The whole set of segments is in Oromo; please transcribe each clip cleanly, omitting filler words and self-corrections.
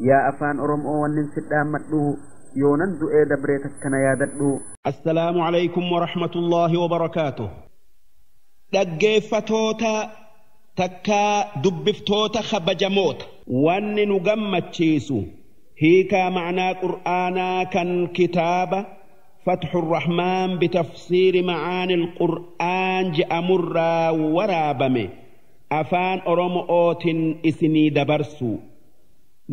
Yaa afaan Oromoo wannin si dhaammadhu yoonan du'ee dabree takkana yaadadhu. Assalaamu alaykum wa rahmatullaahi wa barakaatuh. Dhaggeeffatoota takkaa dubbiftoota kabajamoota. Wanni nu gammachiisu hiikaa ma'naa Qur'aanaa kan kitaaba Fatxu Rahmaan bitafsiiri ma'aanil Qur'aan je'amurraa waraabame afaan Oromootiin isinii dabarsu.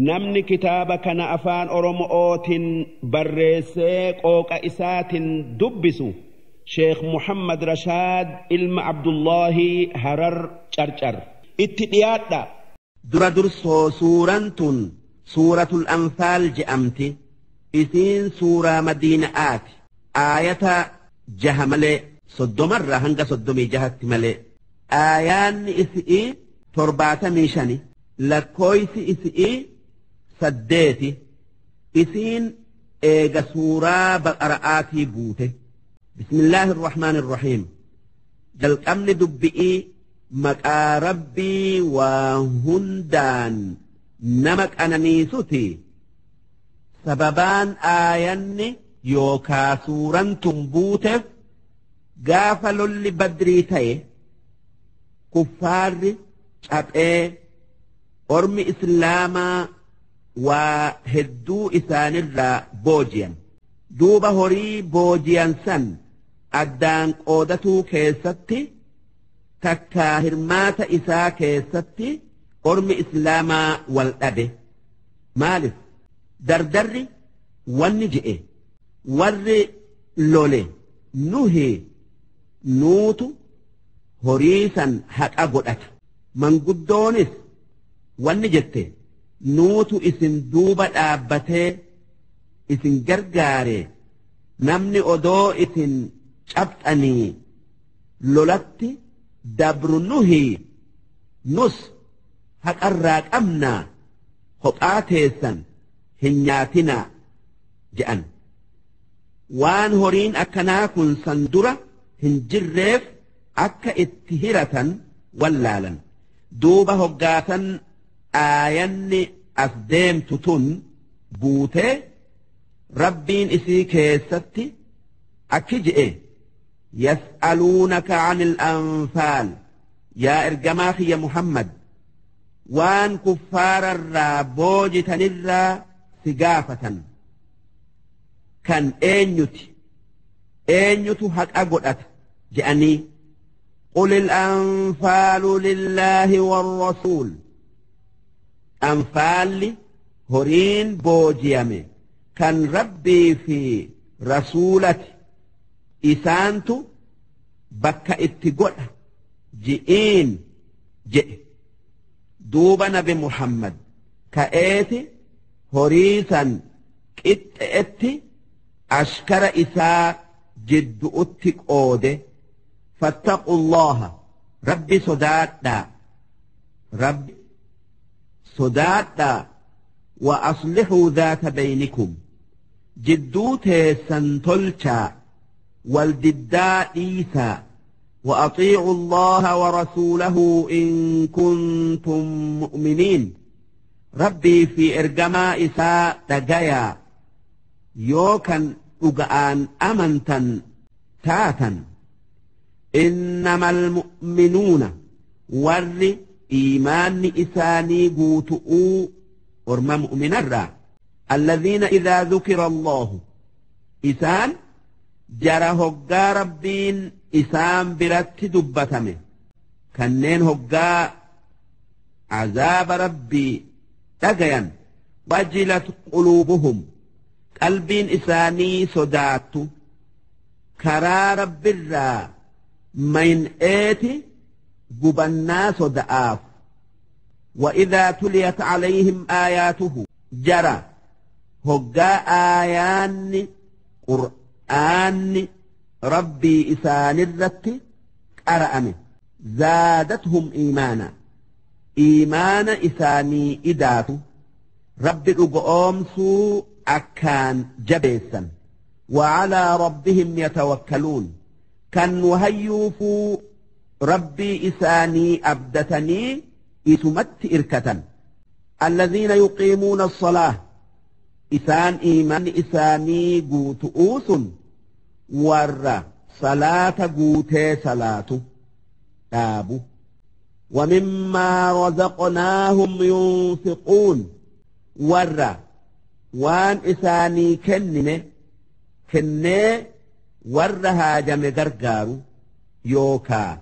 Namni kitaaba kana afaan Oromootiin barreessee qooqa isaatiin dubbisu Sheekh Muhammad Rashaad ilma Abdullaahi Harar Carcar. Itti dhiyaadha. Dura dursoo suuraan tun suuratul anfaal je'amti. Isiin suuraa madiina'aati. Aayata jaha malee 30rraa hanga 36tti malee. Aayaanni isi'ii 75 lakkooysi isi'ii 8. Isiin eega suuraa baqara'aatii buute. Bismillaahi irrahmaani irrahiim. Jalqabni dubbi'ii maqaa rabbii waa hundaan nama qananiisuti. Sababaan aayanni yookaa suuraan tun buuteef gaafa lolli badrii ta'e kuffaarri caphee ormi islaamaa waa hedduu isaanirraa booji'an. Duuba horii booji'an san addaan qoodatuu keessatti takkaa hirmaata isaa keessatti ormi islaamaa wal dhabe. Maalif dardarri wanni je'e warri lole nuhi nuutu horii san haqa godhata. Manguddoonis wanni jette nuutu isin duuba dhaabbatee isin gargaare namni odoo isin cabxanii lolatti dabru nuhi nus haqarraa qabnaa kophaa teessan hin nyaatinaa je'an. Waan horiin akkanaa kun san dura hin jirreef akka itti hiratan wallaalan. Duuba hoggaatan aayanni as deemtu tun buutee rabbiin isii keessatti akki je'e yas'aluunaka anil anfaal yaa ergamaa kiyya Muhammad waan kuffaararraa boojitanirraa si gaafatan kan eenyuti eenyutu haqa godhata je'anii qulil anfaalu lillaahi warrasuul anfaalli horiin boojiyame kan rabbii fi rasuulati isaantu bakka itti godha ji'iin je'e. Duuba nabi Muhammad ka'eeti horii san qixxe'etti ashkara isaa jiddu'utti qoode. Fattaqullaha rabbi sodaadhaa rabbi sodaadhaa wa aslihuu dhaata baynikum jidduu teessan tolchaa wal diddaa dhiisaa. وأطيعوا الله ورسوله إن كنتم مؤمنين. ربي في إرجما إساء تجايا يوكا أجآن أمنتا تاتا. إنما المؤمنون ور إيمان إساني قوتؤوا أرم مؤمن الرا الذين إذا ذكر الله إسان جرى هقا ربين إسان برت دبتمه كنين هقا عذاب ربي تجيا وجلت قلوبهم قلبين إساني صدات كرا رب الرا من آتي قبنا صدآف. وإذا تليت عليهم آياته جرى هقا آيان قرآن ربي إسان الرت قرأمه زادتهم إيمانا إيمان إساني إداتو ربي أقومسو أكان جبيسا وعلى ربهم يتوكلون كان وهيوفو ربي إساني أبدتني إسمت إركة. Alladhiina yuqiimuuna as-salaah, isaan iimaanni isaanii guutu'uu sun warra salaata guutee salaatu dhaabu. ومما رزقناهم ينفقون, warra waan isaanii kennine kennee warra haajame gargaaru yookaa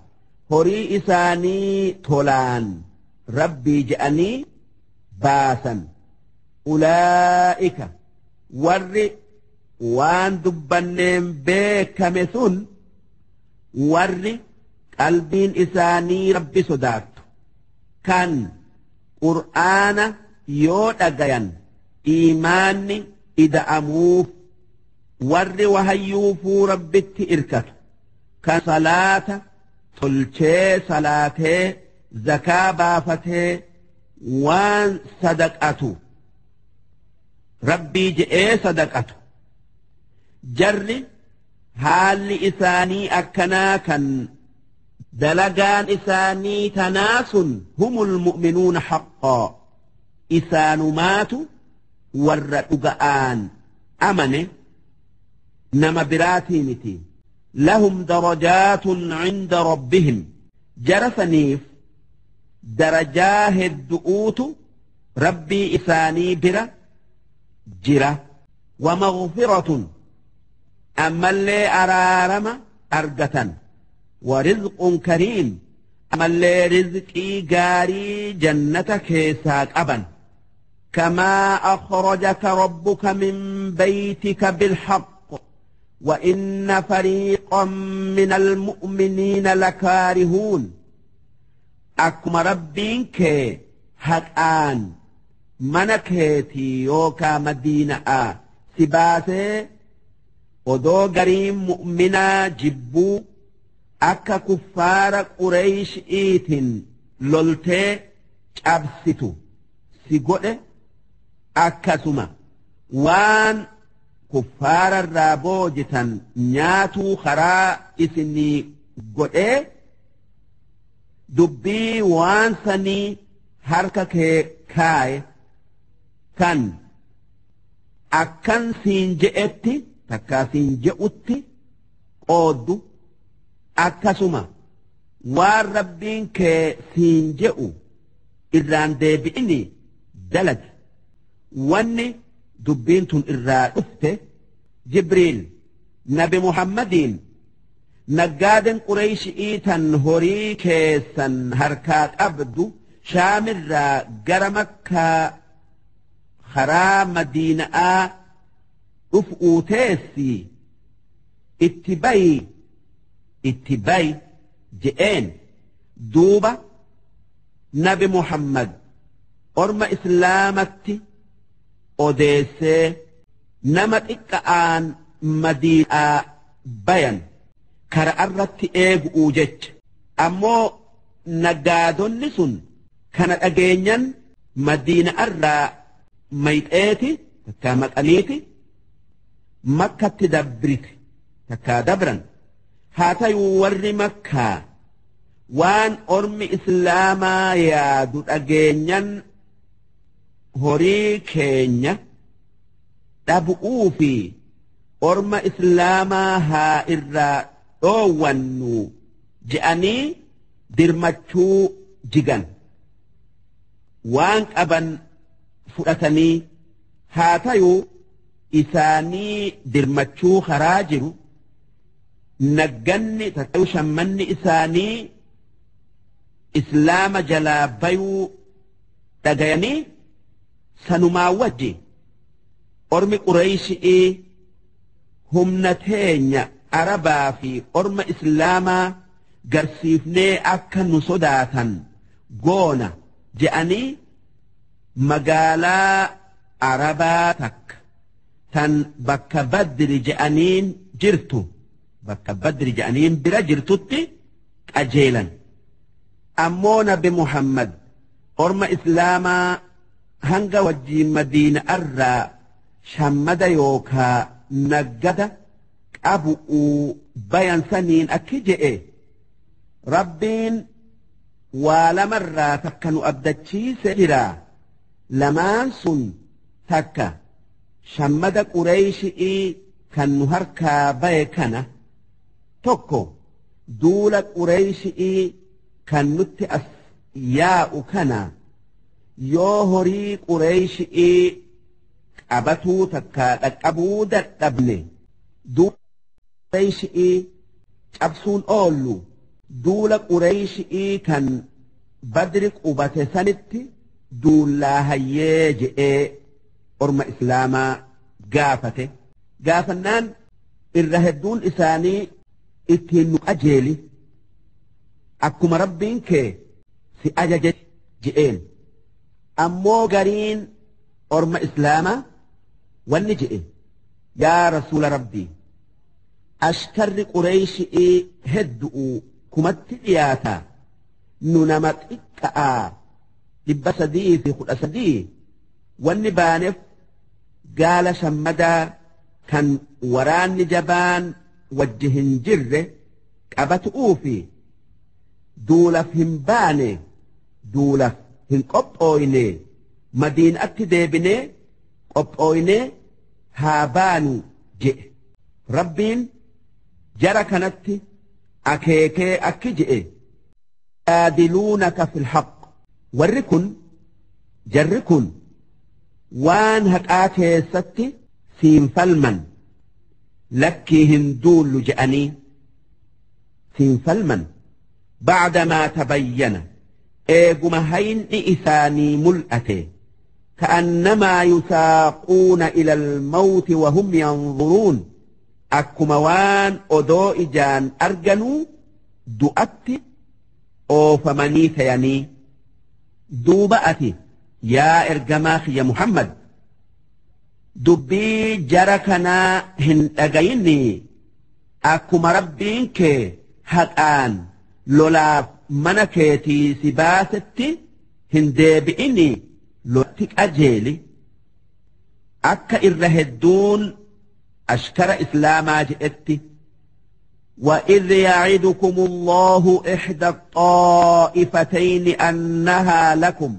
horii isaanii tolaan Rabbii je'anii baasan. Ulaa'ika, warri waan dubbanneen beekame sun, warri qalbiin isaanii Rabbi sodaattu, kan Qur'aana yoo dhagayan iimaanni ida'amuuf, warri wahayyuufuu Rabbitti irkatu, kan salaata tolchee salaatee zakaa baafatee waan sadaqatu Rabbii je'ee sadaqatu, jarri haalli isaanii akkanaa, kan dalagaan isaanii tanaa sun, humul mu'minuuna haqqaa, isaanumaatu warra dhuga'aan amane, nama biraatii miti. Lahum darajaatun cinda rabbihim, jara saniif darajaa heddu'uutu Rabbii isaanii bira jira. ومغفرة, ammallee araarama argatan. ورزق كريم, ammallee rizqii gaarii jannata keessaa qaban. كما أخرجك ربك من بيتك بالحق وإن فريقا من المؤمنين لكارهون. Akkuma Rabbiin kee haqaan mana keetii yookaa Madiina'aa si baasee, odoo gariin mu'minaa jibbuu akka kuffaara Qureyshi'iitiin loltee cabsitu si godhe, akkasuma waan kuffaara irraa boojitan nyaatuu karaa isinii godhee, dubbii waan sanii harka kee kaaye, kan akkan siin je'etti takkaa siin je'utti qooddu, akkasuma waan Rabbiin kee siin je'u irraan deebi'ini dalagi. Wanni dubbiin tun irraa dhufte, Jibriil Nabi Muhammadiin, "Naggaaden Qureyshi'ii tan horii keessan harkaa qabdu Shaamirraa gara Makkaa karaa Madiina'aa dhuf'uu teessi, itti bayi, itti bayi," je'een. Duuba Nabi Muhammad orma Islaamatti odeessee nama xiqqa'aan Madiinaa bayan kara irratti eegu'uu jecha. Ammoo naggaadonni sun kana dhageenyan Madiina irraa mayxeeti takkaa maqaniiti Makkatti dabrite takkaa dabran. Haa tayuu, warri Makkaa waan ormi Islaamaa yaadu dhageenyan horii keenya dhabu'uu fi orma Islaamaa haa irraa dhoowwannu je'anii dirmachuu jigan, waan qaban fudhatanii. Haa tayuu, isaanii dirmachuu karaa jiru nagganni takka shammanni isaanii Islaama jalaa bayuu dhagayanii, sanumaa wajji ormi Qureyshi'ii humna teenya Arabaa fi orma Islaamaa garsiifnee akka nu sodaatan goona je'anii magaalaa Arabaa takka tan bakka Badri je'aniin jirtu, bakka Badri je'aniin bira jirtutti qajeelan. Ammoo Nabi Muhammad orma Islaamaa hanga wajjiin Madiina irraa shammada yookaa naggada qabu'uu bayan saniin akki je'e: "Rabbiin waa lamarraa takka nu abdachiise jira." Lamaan sun takka shammada Qureyshi'ii kan nu harkaa baye kana, tokko duula Qureyshi'ii kan nutti as yaa'u kana. Yoo horii Qureyshi'ii qabatuu takkaa dhaqqabuu dadhabne, duula Qureyshi'ii cabsuun oollu, duula Qureyshi'ii kan Badri qubate sanitti duullaa hayyee je'ee orma Islaamaa gaafate. Gaafannaan irra hedduun isaanii ittiin nu qajeeli, akkuma Rabbiin kee si ajaje je'een. Ammoo gariin orma Islaamaa wanni je'e: "Yaa Rasuula Rabbii, ashkarri Qureyshi'ii heddu'u, kumatti dhiyaataa, nu nama xiqqa'aa, 313. Wanni baaneef gaala shammadaa kan waraanni jabaan wajji hin jirre qabatu'uu fi duulaf hin baane, duulaf hin qophooyne. Madiinatti deebinee qophooynee haa baanu" je'e. Rabbiin jara kanatti akeekee akki je'e: يجادلونك في الحق. Warri kun, jarri kun, waan haqaa keessatti siin falman. Lakkii, hin duullu je'anii siin falman. بعدما تبين, eeguma hayni isaanii mul'ate. كأنما يساقون إلى الموت وهم ينظرون, akkuma waan odoo ijaan arganuu du'atti oofamanii tayanii. Duuba ati, yaa ergamaa kiyya Muhammad, dubbii jara kanaa hin dhagayinii, akkuma Rabbiin kee haqaan lolaaf mana keetii si baasetti hin deebi'inii, lolatti qajeeli. Akka irra hedduun ashkara Islaamaa jedhetti: وإذ يعدكم الله إحدى الطائفتين أنها لكم.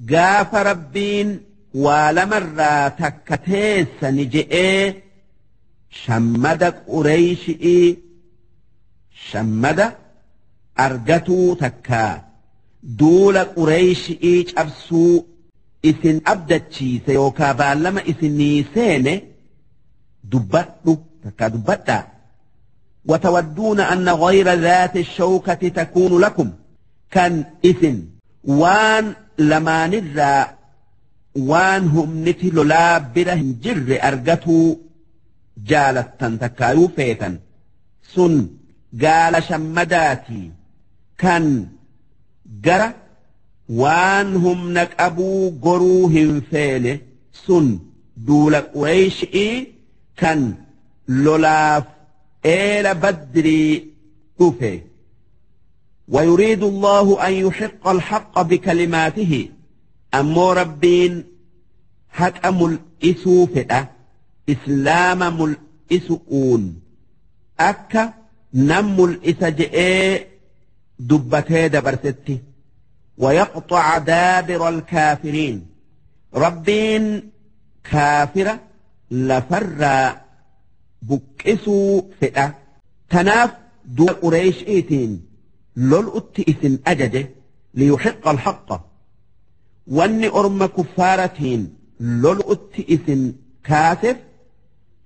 Gaafa Rabbiin waa lamarraa takka teessani je'ee shammada Qureyshi'ii, shammada argatuu takkaa duula Qureyshi'ii cabsuu isin abdachiise yookaa baallama isinii seene dubbadhu takkaa dubbadhaa. وتودون أن غير ذات الشوكة تكون لكم. Kan isin waan lamaanirraa waan humniti lolaa bira hin jirre argatuu jaalattan takkaayuu feetan, sun gaala shammadaatii kan gara waan humna qabuu goruu hin feene, sun duula Qureeyshii kan lolaaf eela Badrii dhufe. ويريد الله أن يحق الحق بكلماته. Ammoo Rabbiin haqa mul'isuu fedha, Islaama mul'isu'uun, akka nan mul'isa je'ee dubbatee dabarsetti. ويقطع دابر الكافرين. Rabbiin kaafira lafarraa buqqisuu fedha. Tanaaf duula Qureeshiitiin lol'utti isin ajaje. ليحق الحق. Wanni orma kuffaaratiin lol'utti isin kaasef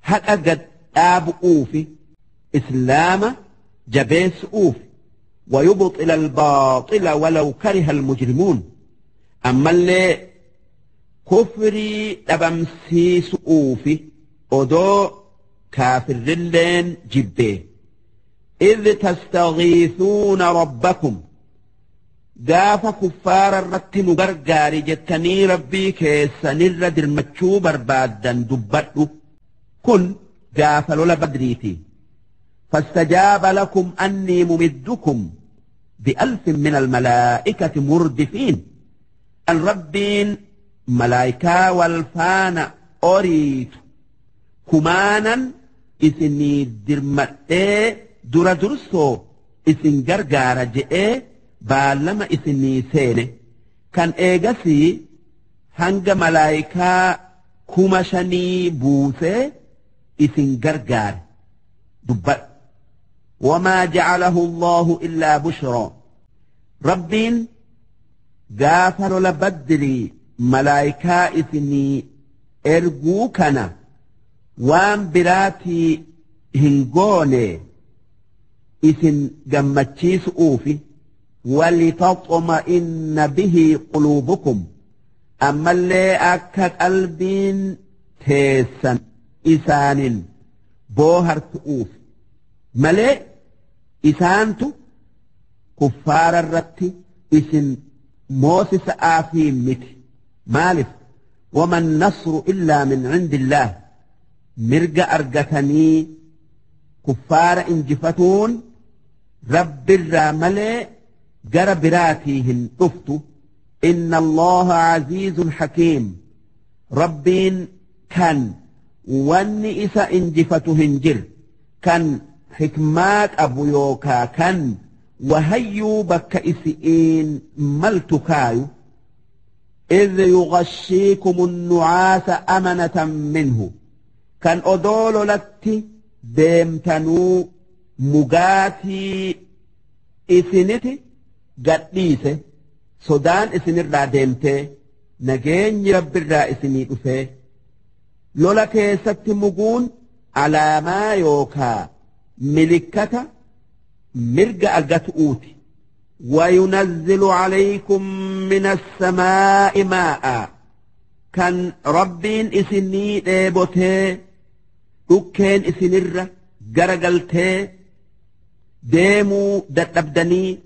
haqa gad dhaabu'uufi Islaama jabeessu'uufi. ويبطل الباطل ولو كره المجرمون. أما اللي kufrii dhabamsiisu'uufi, odoo kaafirrilleen jibbee. إذ تستغيثون ربكم. Gaafa kuffaara irratti nu gargaari jettanii Rabbii keessanirra dirmachuu barbaaddan dubbadhu. Kun gaafa lola Badriiti. فاستجاب لكم أني ممدكم بألف من الملائكة مردفين. Rabbiin malaayikaa walfaana oriitu kumaanan isinii dirmadhee dura dursoo isin gargaara je'ee baallama isinii seene. Kan eegasii Hanga malaayikaa 5,000 buusee isin gargaare dubbadhu. Wamaa jacalahu Allahu illaa bushraa. Rabbiin gaafa lola Badrii malaayikaa isinii erguu kana waan biraatii hin goone isin gammachiisu'uufi. Walitaxma'inna bihi quluubukum, ammallee akka qalbiin teessan isaanin boohartu'uuf malee isaantu kuffaara irratti isin moosisa'aafii miti. Maalif? Waman nasru illaa min cindillaah. Mirga argatanii kuffaara injifatuun Rabbirraa malee gara biraatii hin dhuftu. Inna Allaha aziizun hakiim. Rabbiin kan wanni isa injifatu hin jirre, kan hikmaa qabu yookaa kan wahayyuu bakka isi'iin maltu kaayu. Idh yughashshiikum nucaasa amanatan minhu, kan odoo lolatti deemtanuu mugaatii isiniti gadhiise, sodaan isinirraa deemtee nageenyi Rabbirraa isinii dhufee. Lola keessatti muguun alaamaa yookaa milikkata mirga argatu'uuti. وينزل عليكم من السماء ماء، kan Rabbiin isinii dheebotee dhukkeen isinirra garagaltee deemuu dadhabdanii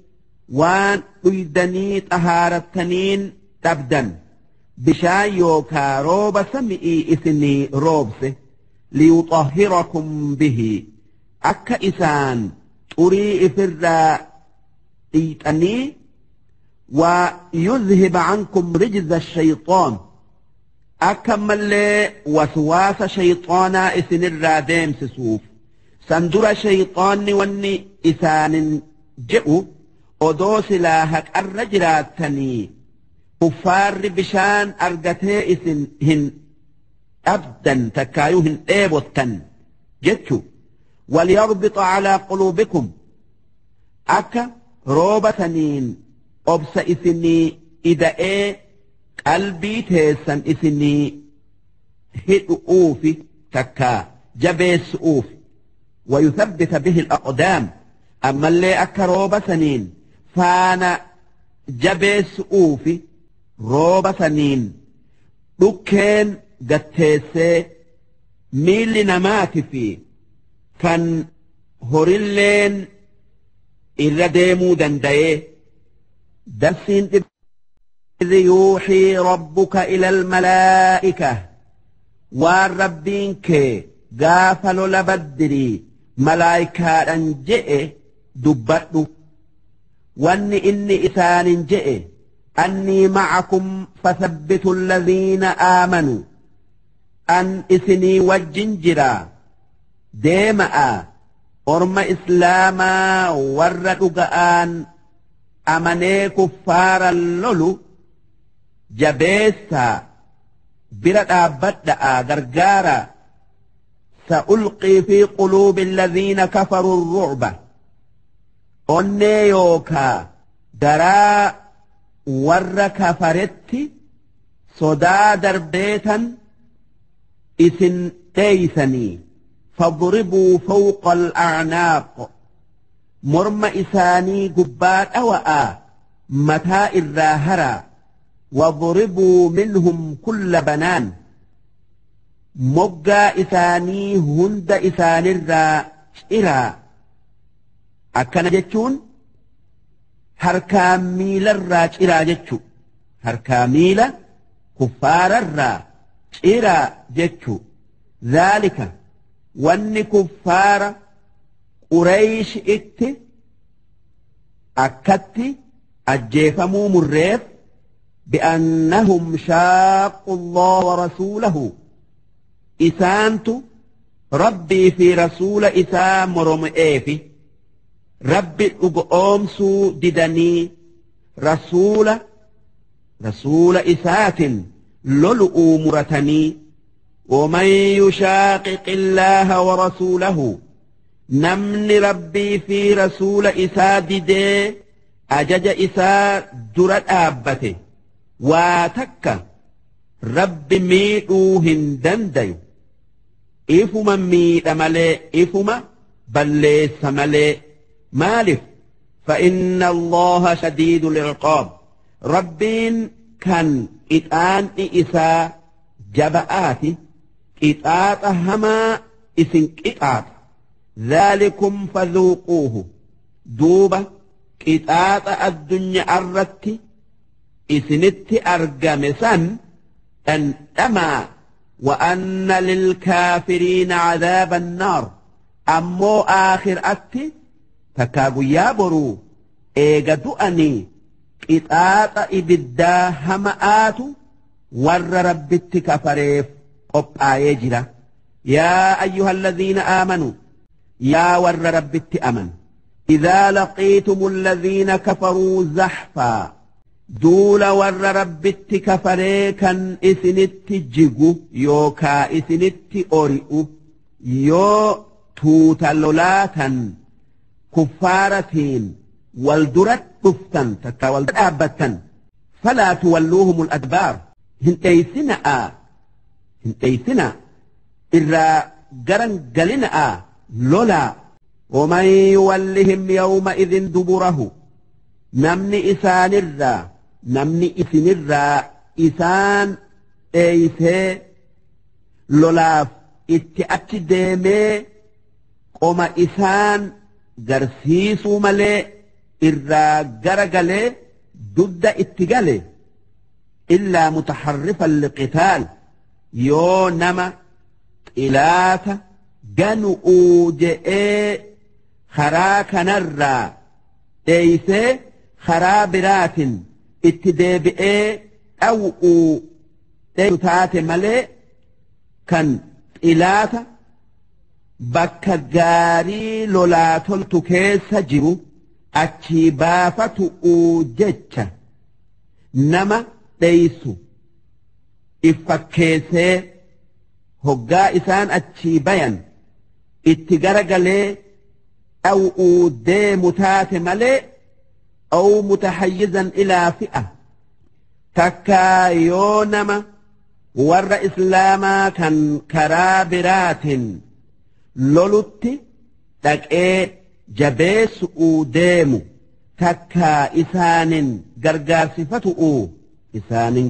waan dhuydanii xahaarattaniin dhabdan bishaan yookaa rooba sami'ii isinii roobse. ليطهركم به، akka isaan xurii ifirraa dhiixanii. ويذهب عنكم رجز الشيطان، akka mallee waswaasa shayxaanaa isinirraa deemsisuuf. San dura shayxaanni wanni isaanin je'u, odoo silaa haqarra jiraattanii kuffaarri bishaan argatee isin hin dhabdan, takkaayuu hin dheebottan jechu. وليربط على قلوبكم، akka rooba saniin obsa isinii ida'ee qalbii teessan isinii hidhu'uufi takkaa jabeessu'uufi. ويثبت به الأقدام، ammallee akka rooba saniin faana jabeessu'uufi, rooba saniin dhukkeen gatteessee miilli namaati fi kan horilleen irra deemuu danda'ee. Darsiin إذ يوحي ربك إلى الملائكة، waan Rabbiin kee gaafa lola Baddirii malaayikaadhan je'e dubbadhu. Wanni inni isaanin je'e: أني معكم فثبتوا الذين آمنوا، an isinii wajjin jiraa, deema'a orma islaamaa warra dhuga'aan amanee kuffaara lolu jabeessaa, bira dhaabbadha'a, gargaara. سألقي في قلوب الذين كفروا الرعب، onnee yookaa garaa warra kafaretti sodaa darbeetan isin dheeysanii. فاضربوا فوق الأعناق، morma isaanii gubbaa dhawa'a, mataa irraa haraa. واضربوا منهم كل بنان، moggaa isaanii hunda isaanirraa ciraa. Akkana jechuun harkaa miilarraa ciraa jechu, harkaa miila kuffaararraa ciraa jechu. ذلك، wanni kuffaara Quraysh itti akkatti ajjeefamuu murreef, بأنهم شاقوا الله ورسوله، isaantu Rabbii fi rasuula isaa morom'eefi. Rabbi dhugoomsuu didanii rasuula isaatin Lolu'uu muratanii. ومن يشاقق الله ورسوله namni Rabbii fi rasuula isaa didee ajaja isaa dura dhaabbate, waa takka Rabbi miidhuu hin dandayu, ifuma miidha malee, ifuma balleessa malee. Maalif? فإن الله شديد العقاب Rabbiin kan qixaan'i isaa jaba'aati, qixaaxa hamaa isin qixaaxa. ذلكم فذوقوه duuba qixaaxa addunyaa irratti isinitti argame san dhandhamaa. وأن للكافرين عذاب النار ammoo aakhiraatti, takkaa guyyaa boruu eega du'anii, qixaaxa ibiddaa hama'aatu warra Rabbitti kafareef qophaayee jira. يا أيها الذين آمنوا yaa warra Rabbitti aman, إذا لقيتم الذين كفروا زحفا duula warra Rabbitti kafaree kan isinitti jigu yookaa isinitti ori'u yoo tuuta lolaatan kuffaaratiin wal dura dhuftan, takka wal dhaabbattan, فلا تولوهم الأدبار hin dheeysina'aa, hin dheeysinaa, irraa garan galina'aa, lolaa. ومن يولهم يومئذ دبره namni isaanirraa, namni isinirraa isaan dheeysee lolaaf itti achi deemee qoma isaan garsiisuu malee irraa gara galee dudda itti gale, إلا متحرفا لقتال yoo nama xilaata ganu'uu je'ee karaa kanarraa dheeysee karaa biraatin itti deebi'ee dhaw'uu dheeysu taate malee, kan xilaata bakka gaarii lolaa toltu keessa jiru achii baafatu'uu jecha nama dheeysu if fakkeessee hoggaa isaan achii bayan itti garagalee dhaw'uu deemu taate malee, أو متحيزا إلى فئة takkaa yoo nama warra islaamaa kan karaa biraatiin lolutti dhaqee jabeessu'uu deemu, takkaa isaanin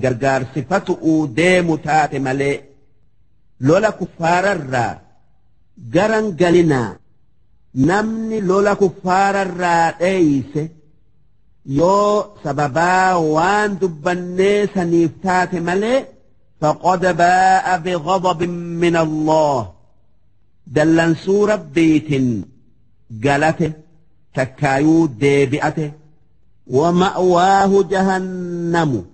gargaarsifatu'uu deemu taate malee, lola kuffaararraa garan galinaa. Namni lola kuffaararraa dheeyse yoo sababaa waan dubbannee saniif taate malee, فقد باء بغضب من الله dallansuu Rabbiitin galate, takkaayuu deebi'ate. ومأواه جهنم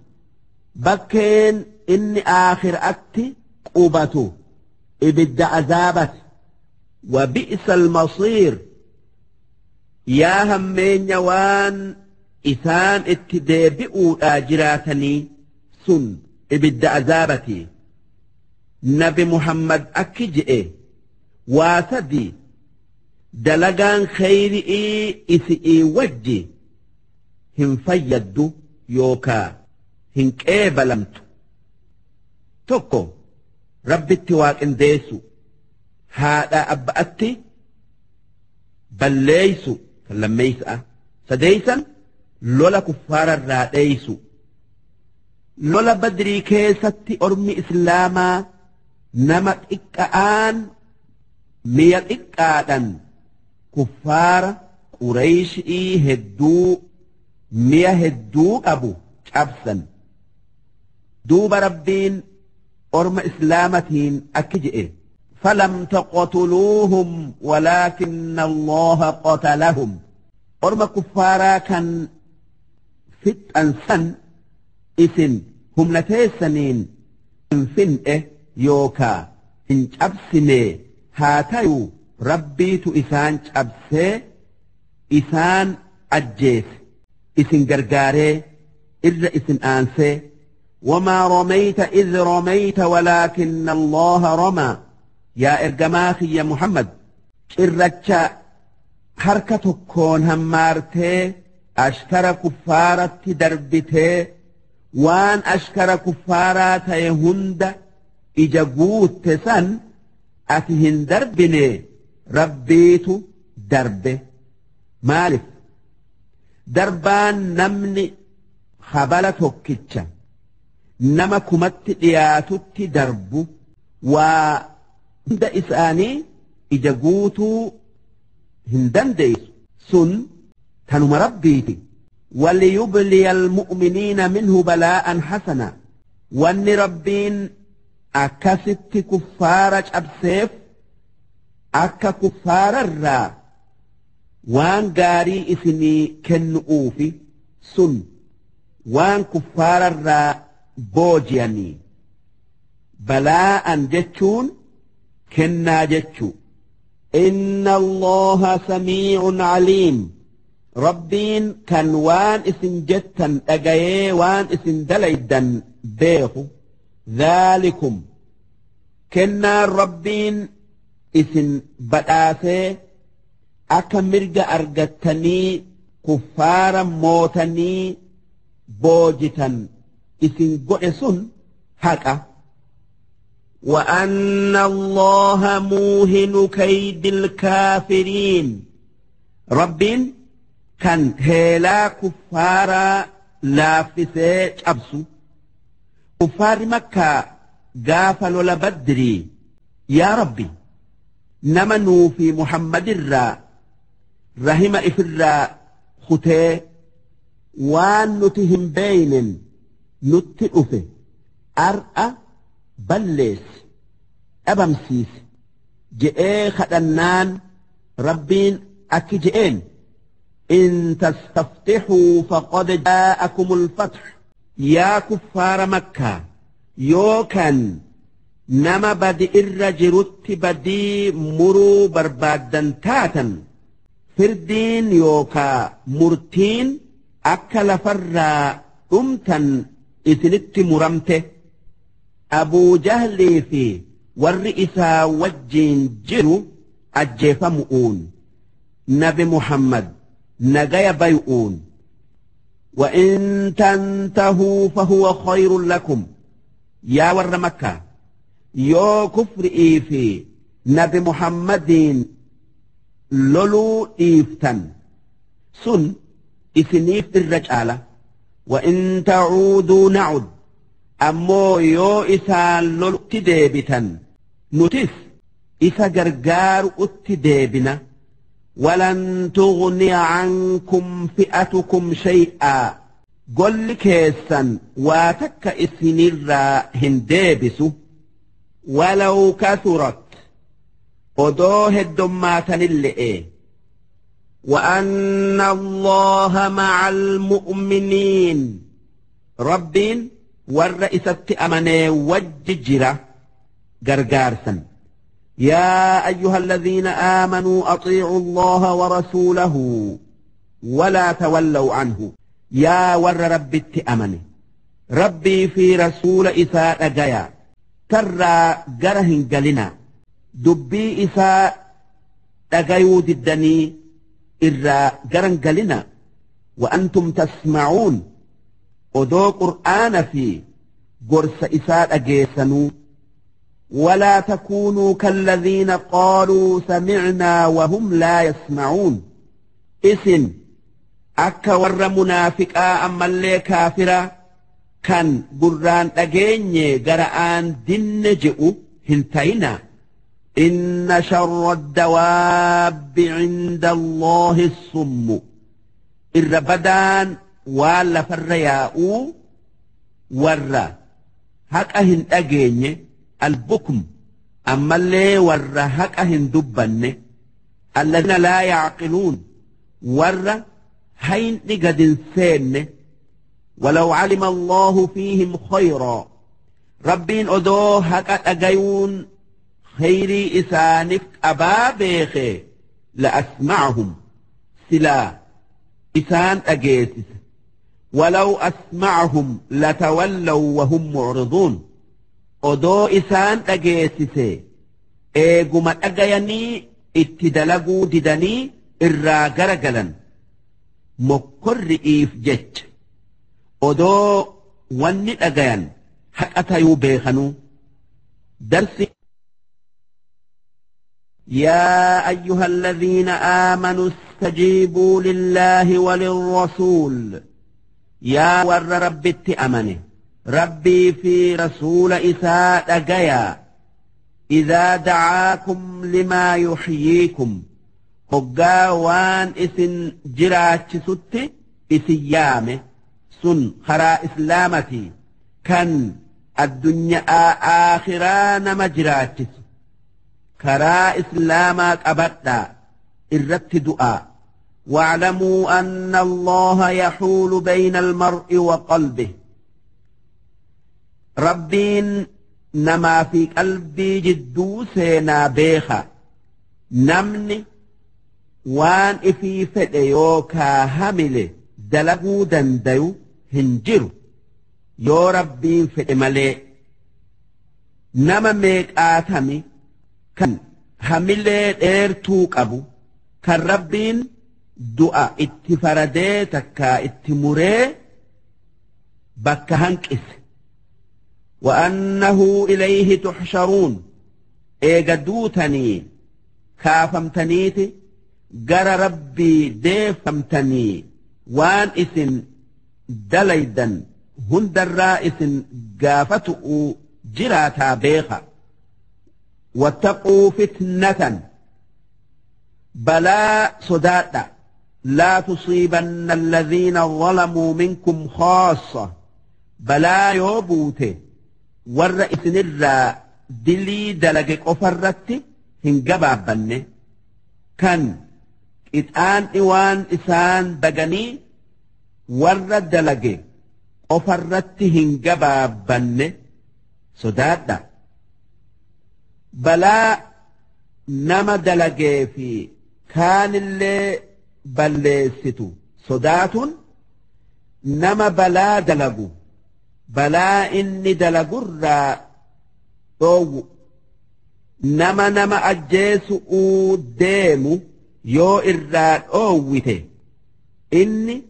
bakkeen inni aakhiraatti qubatu ibidda azaabati. وبئس المصير yaa hammeenya waan isaan itti deebi'uudhaa jiraatanii sun ibidda azaabati. Nabi Muhammad akki je'e: waa sadi dalagaan kheyri'ii isi'ii wajji hin fayyaddu yookaa hin qeebalamtu. Tokko, Rabbitti waaqindeessu, haadha abba'atti balleeysu kan lammeeysa'a. Sadeeysan, lola kuffaararraa dheeysu. Lola Badrii keessatti ormi islaamaa nama xiqqa'aan mi'a xiqqaadhan kuffaara Qureeyshii hedduu mi'a hedduu qabu cabsan. Duuba Rabbiin orma islaamatiin akki je'e: فلم تقتلوهم ولكن الله قتلهم orma kuffaaraa kan fixan san isin humna teessaniin hin fin'e yookaa hin cabsine, haa ta'u Rabbiitu isaan cabsee isaan ajjeese, isin gargaaree irra isin aansee. وما رميت إذ رميت ولكن الله رمى. يا إرجماخي يا محمد إرتشا حركة كون همارتي أشكر كفارة دربتي وان أشكر كفارة يهند إجابوت تسن أتهن دربني ربيت دربه. مالف دربان نمني خبلة كتشا نما كمت دياتت درب وعند إساني إجابوتو هندنديس سن تنم ربيتي. وليبلي المؤمنين منه بلاء حسنا. وان ربين أكست كفارة أبسيف أكا كفار الرا وان قاري إثني كنؤوفي سن وان كفار الرا بوجياني بلاء جتشون كنا جتشو. إن الله سميع عليم. ربين كان وان إسن جتا أجاي وان إسن دليدا بيخو. ذلكم كنا ربين إسن بدآسي أكا مرجع أرجتني كفارا موتني بوجتا إسن قئسن حكا. وأن الله موهن كيد الكافرين. ربين كان هلا كفارا لافسي أبسو. كفار مكة قافلوا لبدري يا ربي نمنوا في محمد الرا رحم إفرا ختي وان نتهم بين نتئفه أرأى بلس أبمسيس جئي خدنان ربين أكجئين. إن تستفتحوا فقد جاءكم الفتح. يا كفار مكة يوكن نما بدي الرجرت بدي مرو بربادا تاتا فردين يوكا مرتين أكل فرا أمتا إثنت مرمته. أبو جهل في والرئيسا وجين جرو أجيف مؤون نبي محمد نجايا بيؤون. وإن تنتهوا فهو خير لكم. يا ور مكة يو كفر إيفي نبي محمد لولو إيفتن سن إثنيف الرجالة. وإن تعودوا نعد. أمو يو إسان لولو تديبتن نتس إسا جرجار اتديبنا. ولن تغني عنكم فئتكم شيئا. قل كيسا واتك إسنرا هندابس ولو كثرت أدوه الدماتن اللئي. وأن الله مع المؤمنين. ربين والرئيسة أمني وججرة غرغارسا. يا أيها الذين آمنوا أطيعوا الله ورسوله ولا تولوا عنه. يا ور ربي أمني ربي في رسول إساء جيا ترى جره جلنا دبي إساء أجيود الدني إرى جرن جلنا. وأنتم تسمعون أدو قرآن في جرس إساء أجيسنو. ولا تكونوا كالذين قالوا سمعنا وهم لا يسمعون. إسن أكا ور منافقا أما اللي كافرا كان قران أجيني قرآن دين جئو هنتينا. إن شر الدواب عند الله الصم. الربدان ولا فرياء ور هكا هن أجيني البكم أما اللي ور هكا هندبن الذين لا يعقلون ور هين نقد سين. ولو علم الله فيهم خيرا. ربين أدو هكا أجيون خيري إسانك أبا بيخي لأسمعهم سلا إسان أجيسس. Walaw asma'ahum latawallaw wahum mu'riduun. Odoo isaan dhageessise eeguma dhagayanii itti dalaguu didanii irraa garagalan. Mokkorri'iif jecha odoo wanni dhagayan haqa tayuu beekanuu. Darsi. يا أيها الذين آمنوا استجيبوا لله وللرسول. يا ور ربي أمنه ربي في رسول إساء جيا إذا دعاكم لما يحييكم هقا وان إسن جراتش ست إسيامه سن خرا إسلامتي كان الدنيا آخران مجراتش كرا إسلامك أبدا الرت دعاء. واعلموا أن الله يحول بين المرء وقلبه. ربين نما في قلبي جدو سينا بيخا نمني وان إفي فديوكا همله دلقو دنديو هنجرو يو ربين فدمالي نما ميك آتمي كان همله ديرتو قبو كان ربين دعاء اتفردي تكا اتمري بك هنكس. وأنه إليه تحشرون إيجدوتني كافمتنيتي جرى ربي ديفمتني وان إسن دليدا هند الرائس جافتؤ جراتا بيخا. واتقوا فتنة بلا صداتا لا تصيبن الذين ظلموا منكم خاصة. بلا يوبوته ور إسن دلي دلقك أفرت هنجبابن كان إتآن إوان إسان بغني ور دلقك أفرت هنجبابن صداتا بلا نما دلقي في كان اللي بلستو صدات نما بلا دلقو بلا إني دلقر أو نما نما أجيس أو ديمو يو إراد أوته إني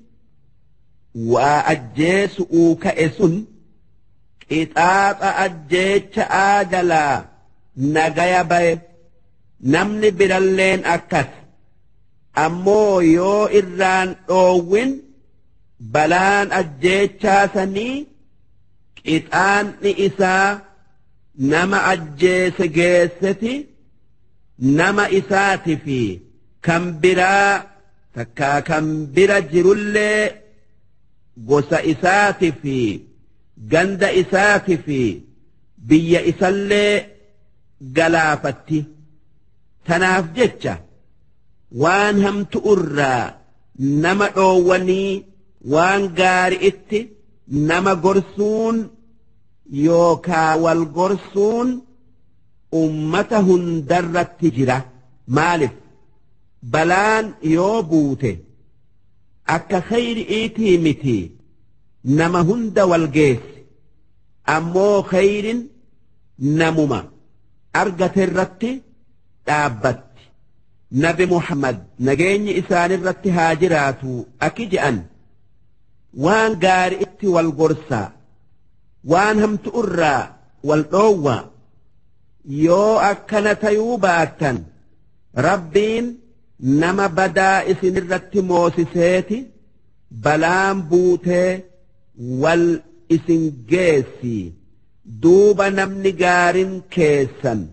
وأجيس أو كأسن إتاب أجيش آجلا نغايا باي نمني برالين أكس أمو يو إران أوين بلان أجيشا سني إتان إسا نما أجيس جيستي نما إساتي في كم برا تكا كم برا جرولي غوسا إساتي في جند إساتي في بي إسالي قلافتي تناف جتشا وان هم تؤرى نما أواني وان قارئتي نما قرسون يوكا والقرسون أمتهن درت تجرة مالف بلان يوبوته أكا خير إيتي متي نما هند والقيس أمو خير نمما أرقت الرت تابت نبي محمد نجيني إسان الرت هاجراتو أكجأن وان قارئت والقرصة وان هم تؤرى والقوة يو أكن تيوباتا ربين نما بدا إسن الرت موسساتي بلام بوتي والإسن جيسي دوب نمني قارن كيسا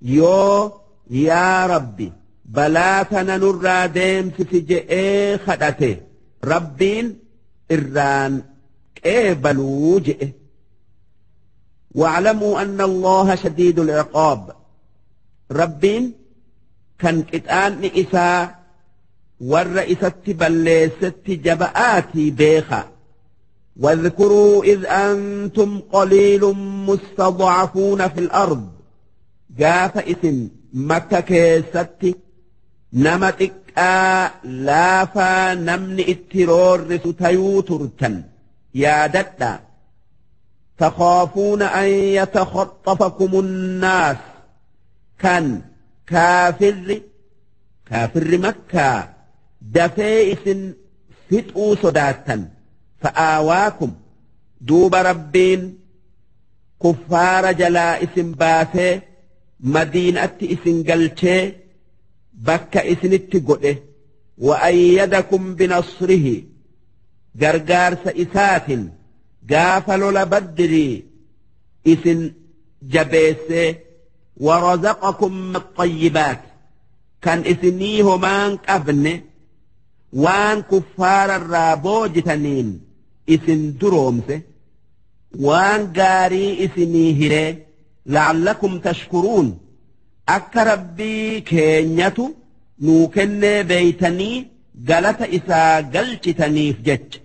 يو يا ربي بلاتنا نرى ديم سجئ خدته ربين إران قبلوا جئ. واعلموا أن الله شديد العقاب. ربين كان كتان إساء والرئيسة بلست جبآتي بيخا. واذكروا إذ أنتم قليل مستضعفون في الأرض. جاف إثم مكة كيست نمتك لافا نمن اترور ستيوترتا. yaadadha. Takhaafuuna an yatakhaxxafakum annaas, kan kaafirri Makkaa dafee isin fixuu sodaattan. Fa'aawaakum, duuba Rabbiin kuffaara jalaa isin baasee Madiinatti isin galchee bakka isinitti godhe. Wa'ayyadakum binasrihi, gargaarsa isaatin gaafa lola Badrii isin jabeessee. Warazaqakum axayyibaat, kan isinii homaan qabne waan kuffaararraa boojitaniin isin duroomse, waan gaarii isinii hiree. La'allakum tashkuruun, akka Rabbii keenyatu nuu kennee beeytanii galata isaa galchitaniif jecha.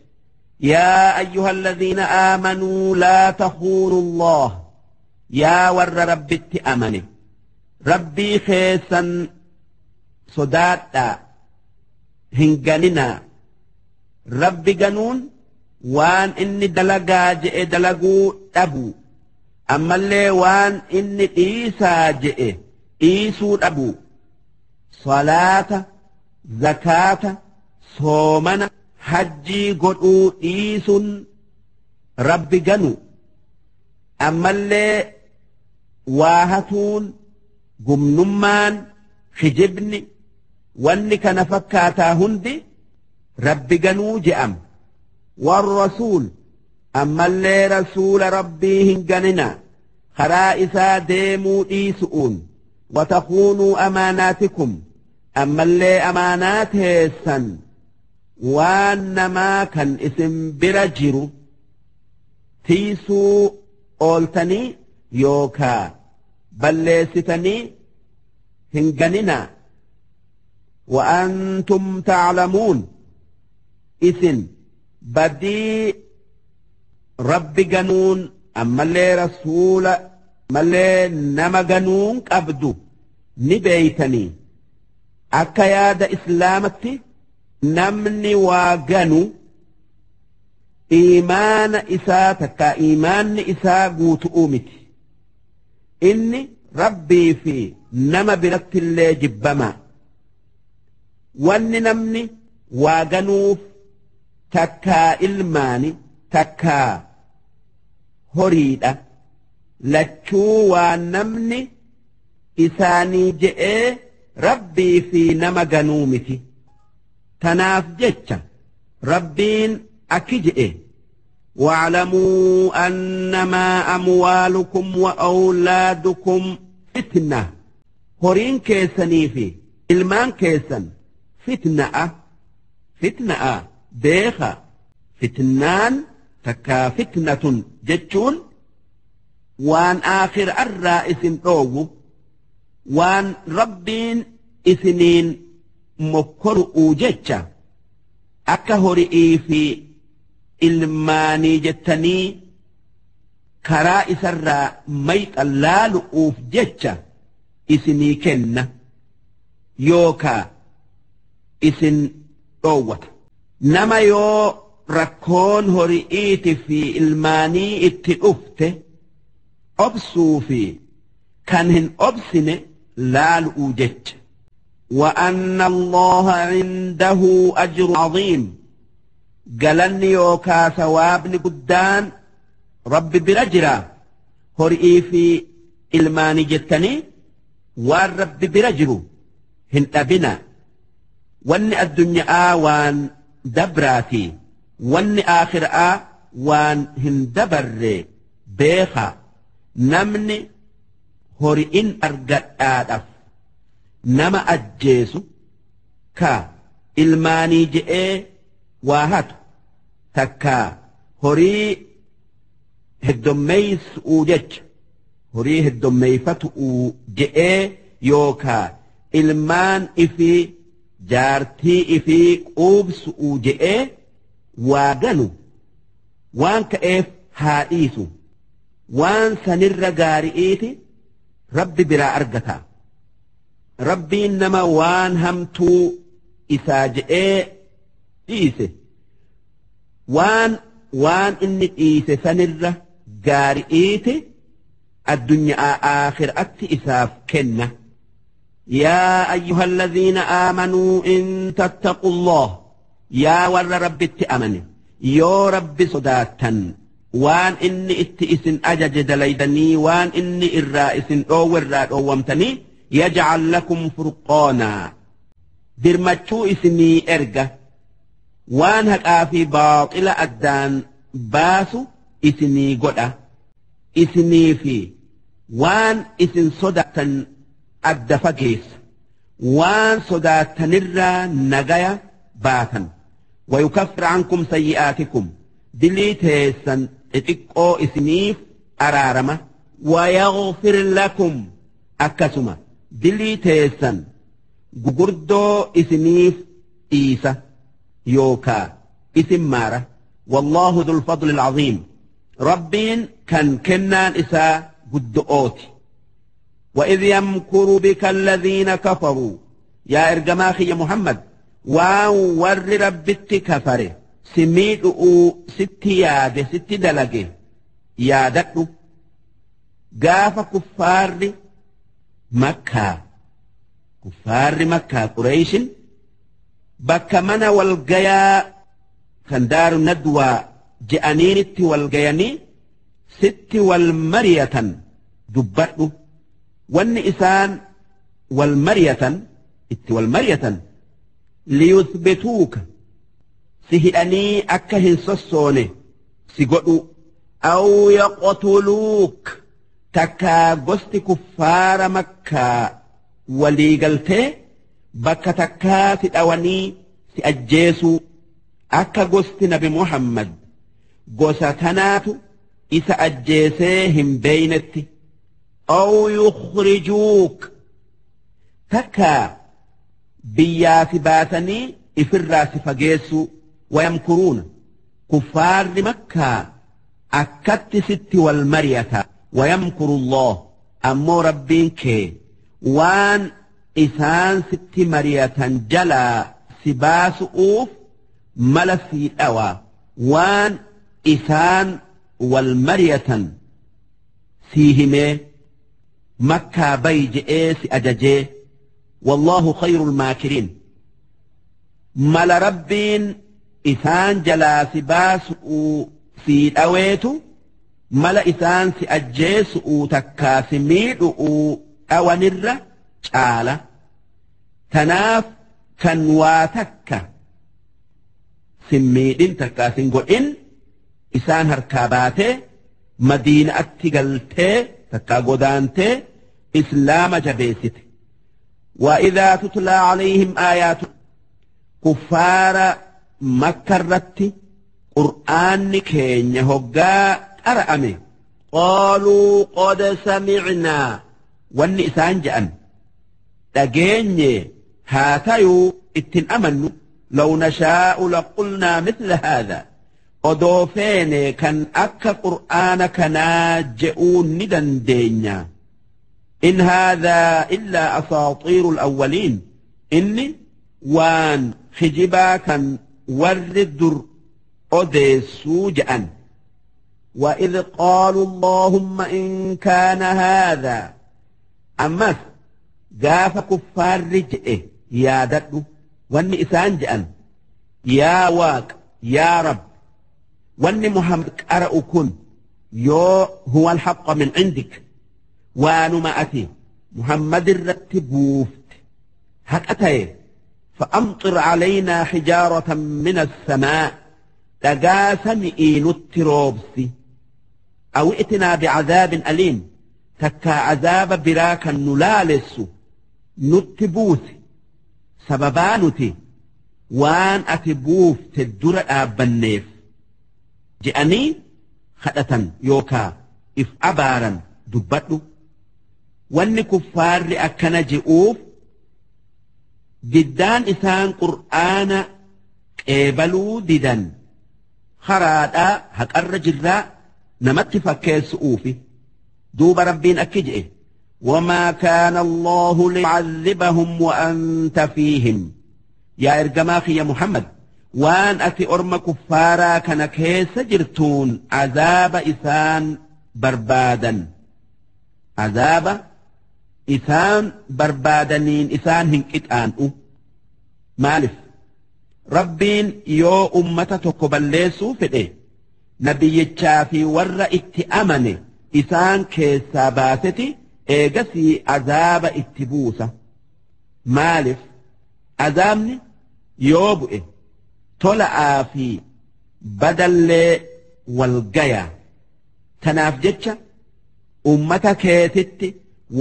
Yaa ayyuha alladhiina aamanuu laa takhuunu Allah, yaa warra Rabbitti amane, Rabbii keessan sodaadhaa, hin ganinaa. Rabbi ganuun waan inni dalagaa je'e dalaguu dhabu, ammallee waan inni dhiisaa je'e dhiisuu dhabu. Salaata, zakaata, soomana, hajjii godhuu dhiisuun Rabbi ganu. Ammallee waa hatuun, gumnummaan, kijibni, wanni kana fakkaataa hundi Rabbi ganuu je'am. Warrasuul, ammallee rasuula Rabbii hin ganina karaa isaa deemuu dhiisu'uun. Watakuunuu amaanaatikum, ammallee amaanaa teessan, waan namaa kan isin bira jiru tiisuu ooltanii yookaa balleessitanii hin ganina. Wa'antum ta'lamuun, isin badii Rabbi ganuun ammallee rasuula ammallee nama ganuun qabdu ni beeytanii. Akka yaada Islaamatti namni waa ganu iimaana isaa takka iimaanni isaa guutu'uu miti. Inni Rabbii fi nama birattillee jibbama. Wanni namni waa ganuuf takkaa ilmaani takkaa horiidha. Lachuu waan namni isaanii je'ee Rabbii fi nama ganuu miti. Tanaaf jecha Rabbiin akki je'e: واعلموا أنما أموالكم وأولادكم فتنة. Horiin keessanii fi ilmaan keessan fitna'a, fitna'a beeka. Fitnaan takkaa fitnatun jechuun waan aakhirarraa isin dhoowwu, waan Rabbiin isiniin mokkoru'uu jecha. Akka hori'ii fi ilmaanii jettanii karaa isarraa mayxan laalu'uuf jecha isinii kenna yookaa isin dhoowwata. Nama yoo rakkoon hori'iiti fi ilmaanii itti dhufte obsuu fi kan hin obsine laalu'uu jecha. وأن الله عنده أجر عظيم، galanni yookaa sawaabni guddaan Rabbi bira jira. Horii fi ilmaanii jettanii waan Rabbi bira jiru hin dhabina. Wanni addunyaa waan dabraati, wanni aakhiraa waan hin dabarre beeka. Namni hori'in argadhaadhaaf nama ajjeesu, ka ilmaanii je'ee waa hatu takkaa horii heddommeeysuu jecha, horii heddommeeyfatu'uu je'ee yookaa ilmaan ifii jaartii ifii quubsu'uu je'ee waa ganu, waan ka'eef haa dhiisu. Waan sanirra gaari'iiti Rabbi biraa argata. Rabbiin nama waan hamtuu isaa je'ee dhiise waan waan inni dhiise sanirra gaari'iiti addunyaa aakhiraatti isaaf kenna. Yaa ayyuhalladhiina aamanuu in tattaqullah, yaa warra rabbitti amane, yoo rabbi sodaattan, waan inni itti isin ajaje dalaydanii, waan inni irraa isin dhoowwe irraa dhoowwamtanii, yaj'al lakum furqaanaa, dirmachuu isinii erga, waan haqaa fi baaxila addaan baasu isinii godha, isinii fi waan isin sodaattan adda fageessa, waan sodaattanirraa nagaya baatan. Wayukaffir ankum sayyi'aatikum, dilii teessan xixiqqoo isiniif araarama. Wayaghfir lakum, akkasuma dilii teessan gugurdoo isiniif dhiisa yookaa isin maara. Wallaahu dhul fadli alcaziim, rabbiin kan kennaan isaa guddo'ooti. وإذ يمكر بك الذين كفروا، يا إرجماخي يا محمد، waan warri rabbitti kafare si miidhu'uu sitti yaade sitti dalage yaadadhu. Gaafa kuffaarri makkaa Qureeshin bakka mana walgayaa kan Daaru Nadwaa je'aniinitti walgayanii sitti wal mariyatan dubbadhu. Wanni isaan wal mariyatan itti wal mariyatan, liyuthbituuka, si hidhanii akka hin sossoone si godhu, aw yaqtuluuk, takkaa gosti kuffaara Makkaa walii galtee bakka takkaa si dhawanii si ajjeesuu, akka gosti Nabi Muhammad gosa tanaatu isa ajjeesee hin beeynetti. Aw yukhrijuuk, takkaa biyyaa si baasanii ifirraa si fageessuu. Wayamkuruuna, kuffaarri Makkaa akkatti sitti wal mariyata. Wayamkuru Allah, ammoo rabbiin kee waan isaan sitti mariyatan jalaa si baasu'uuf mala sii dhawaa, waan isaan wal mariyatan sii himee, Makkaa bayi je'ee si ajajee. Wallaahu khayrul maakiriin. Mala rabbiin isaan jalaa si baasu'uu sii dhaweetu mala isaan si ajjeesu'uu takkaa si miidhu'uu dhawanirra caala. Tanaaf kan waa takka sin miidhin takkaa sin godhin isaan harkaa baatee Madiinaatti galtee takkaa godaantee islaama jabeessite. وإذا تتلى عليهم آيات، كفار مكة الرت قرآن كين هقا أرأمي، قالوا قد سمعنا، wanni isaan je'an dhageenye haa tayuu ittin amannu. لو نشاء لقلنا مثل هذا، odoo feene kan akka qur'aana kanaa je'uu ni dandeenya. إن هذا إلا أساطير الأولين، inni waan kijibaa kan warri dur odeessuu je'an. وإذ قالوا اللهم إن كان هذا، ammas gaafa kuffaarri je'e yaadadhu. Wanni isaan je'an, yaa Waaq, yaa Rab, wanni Muhammad qara'u kun yoo هو الحق من عندك، waanuma ati Muhammad irratti buufte haqa ta'e، فأمطر علينا حجارة من السماء، dhagaa sami'ii nutti roobsi، أو ائتنا بعذاب أليم، takkaa azaaba biraa kan nu laalessu nutti buusi, sababaa nuti waan ati buufte dura dhaabbanneef je'anii kadhatan yookaa if abaaran dubbadhu. Wanni kuffaarri akkana je'uuf diddaan isaan qur'aana qeebaluu didan karaadhaa haqarra jirraa namatti fakkeessu'uufi. Duuba rabbiin akki je'e: وما كان الله ليعذبهم وأنت فيهم. Yaa ergamaa kiyya Muhammad, Waan ati orma kuffaaraa kana keessa jirtuun azaaba isaan barbaadan, azaaba isaan barbaadaniin isaan hin qixaan'u. Maalif? Rabbiin yoo ummata tokko balleessuu fedhe, nabiyyichaa fi warra itti amane isaan keessaa baaseti eegasii azaaba itti buusa. Maalif? Azaabni yoo bu'e tola'aa fi badallee wal gaya. Tanaaf jecha ummata keetitti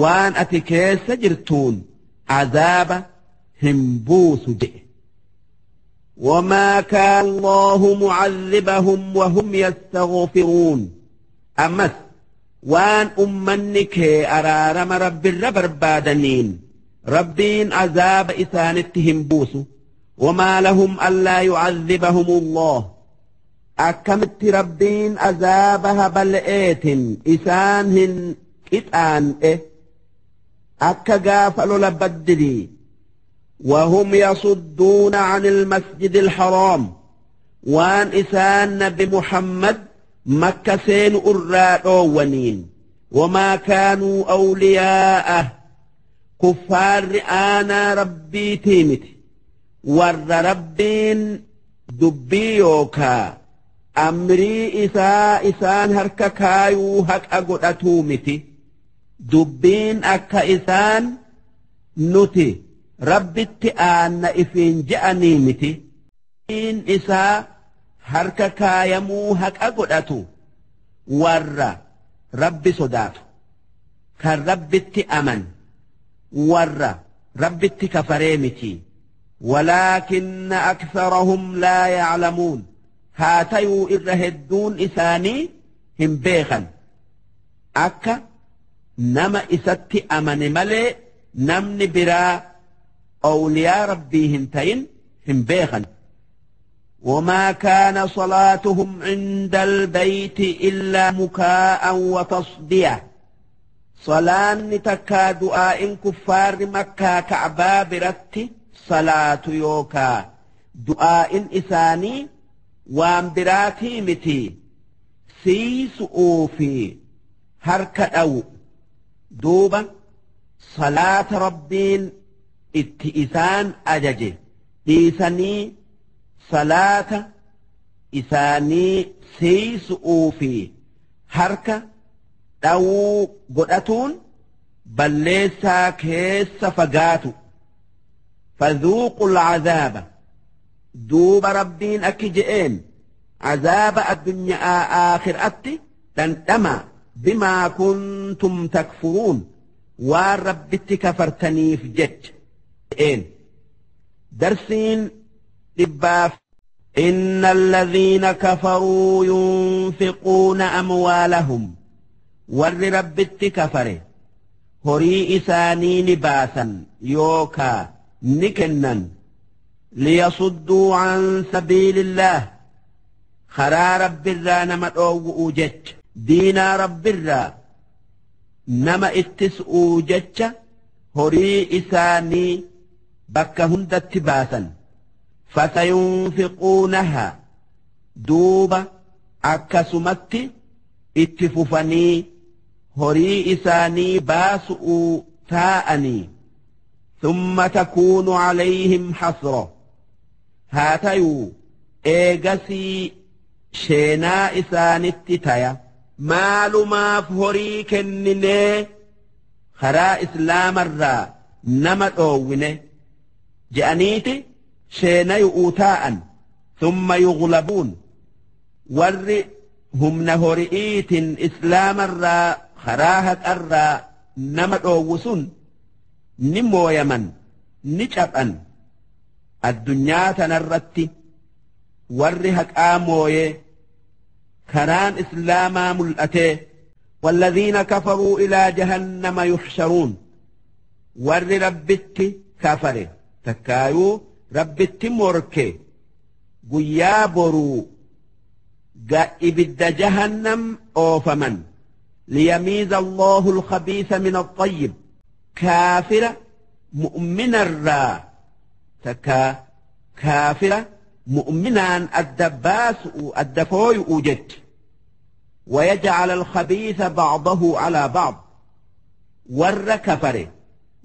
waan ati keessa jirtuun azaaba hin buusu jedhe. وما كان الله معذبهم وهم يستغفرون. Ammas waan ummanni kee araarama Rabbirra barbaadaniin Rabbiin azaaba isaanitti hin buusu. وما لهم ألا يعذبهم الله. Akkamitti Rabbiin azaaba habal'eetin isaan hin qixaan'e, akka gaafa lola Badrii? وهم يصدون عن المسجد الحرام, waan isaan Nabi Muhammad Makka seenu irraa dhoowwaniin. وما كانوا أولياءه. Kuffaarri aanaa Rabbiitii miti, warra Rabbiin dubbii yookaa amrii isaa isaan harka kaayuu haqa godhatuu miti. Dubbiin akka isaan nuti Rabbitti aanna ifiin je'anii miti. Isaa harka kaayamuu haqa godhatu warra Rabbi sodaatu, kan Rabbitti aman, warra Rabbitti kafaree miti. ولكن أكثرهم لا يعلمون. Haa tayuu irra hedduun isaanii hin beekan, akka nama isatti amane malee namni biraa awliyaa Rabbii hin ta'in hin beekan. وما كان صلاتهم عند البيت إلا مكاء وتصدية. Salaanni takkaa du'aa'in kuffaarri Makkaa Ka'baa biratti salaatu yookaa du'aa'in isaanii waan biraatii miti, siisu'uu fi harka dhawu. Duuba salaata Rabbiin itti isaan ajaje dhiisanii salaata isaanii siisu'uu fi harka dhawuu godhatuun balleessaa keessa fagaatu. فذوقوا العذاب. Duuba Rabbiin akki je'een: azaaba addunyaa aakhiraatti dhandhama, بما كنتم تكفرون, waan Rabbitti kafartaniif jecha je'een. Darsiin 100. إن الذين كفروا ينفقون أموالهم. Warri Rabbitti kafare horii isaanii ni baasan yookaa ni kennan, ليصدوا عن سبيل الله, karaa Rabbirraa nama dhoowwu'uu jecha, diinaa Rabbirraa nama ittis'uu jecha horii isaanii bakka hundatti baasan. فسينفقونها. Duuba akkasumatti itti fufanii horii isaanii baasu'uu taa'anii. ثم تكون عليهم حسرة. Haa tayuu eegasii sheenaa isaanitti taya, maalumaaf horii kenninee karaa Islaamarraa nama dhoowwine je'aniiti sheenayu'uu taa'an. ثم يغلبون. Warri humna hori'iitin Islaamarraa, karaa haqarraa nama dhoowwu sun ni mooyaman, ni caphan. Addunyaa tanarratti warri haqaa mooyee karaan Islaamaa mul'atee. والذين كفروا إلى جهنم يحشرون. Warri Rabbitti kafare takkaayuu Rabbitti morke guyyaa boruu ga ibidda Jahannam oofaman. ليميز الله الخبيث من الطيب. Kaafira mu'minarraa takkaa kaafira Mu'minaan adda baasu'u adda fooyu'u jecha. ويجعل الخبيث بعضه على بعض. Warra kafare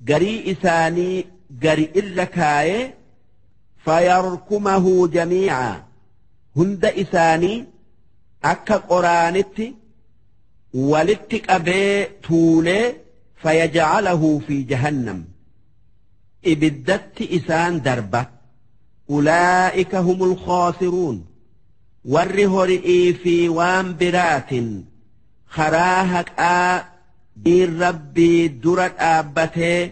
garii isaanii gari irra kaayee, فيركمه جميعا, hunda isaanii akka qoraanitti walitti qabee tuulee, فيجعله في جهنم, ibiddatti isaan darba. أولئك هم الخاسرون. Warri hori'ii fi waan biraatin karaa haqaa diin Rabbii dura dhaabbatee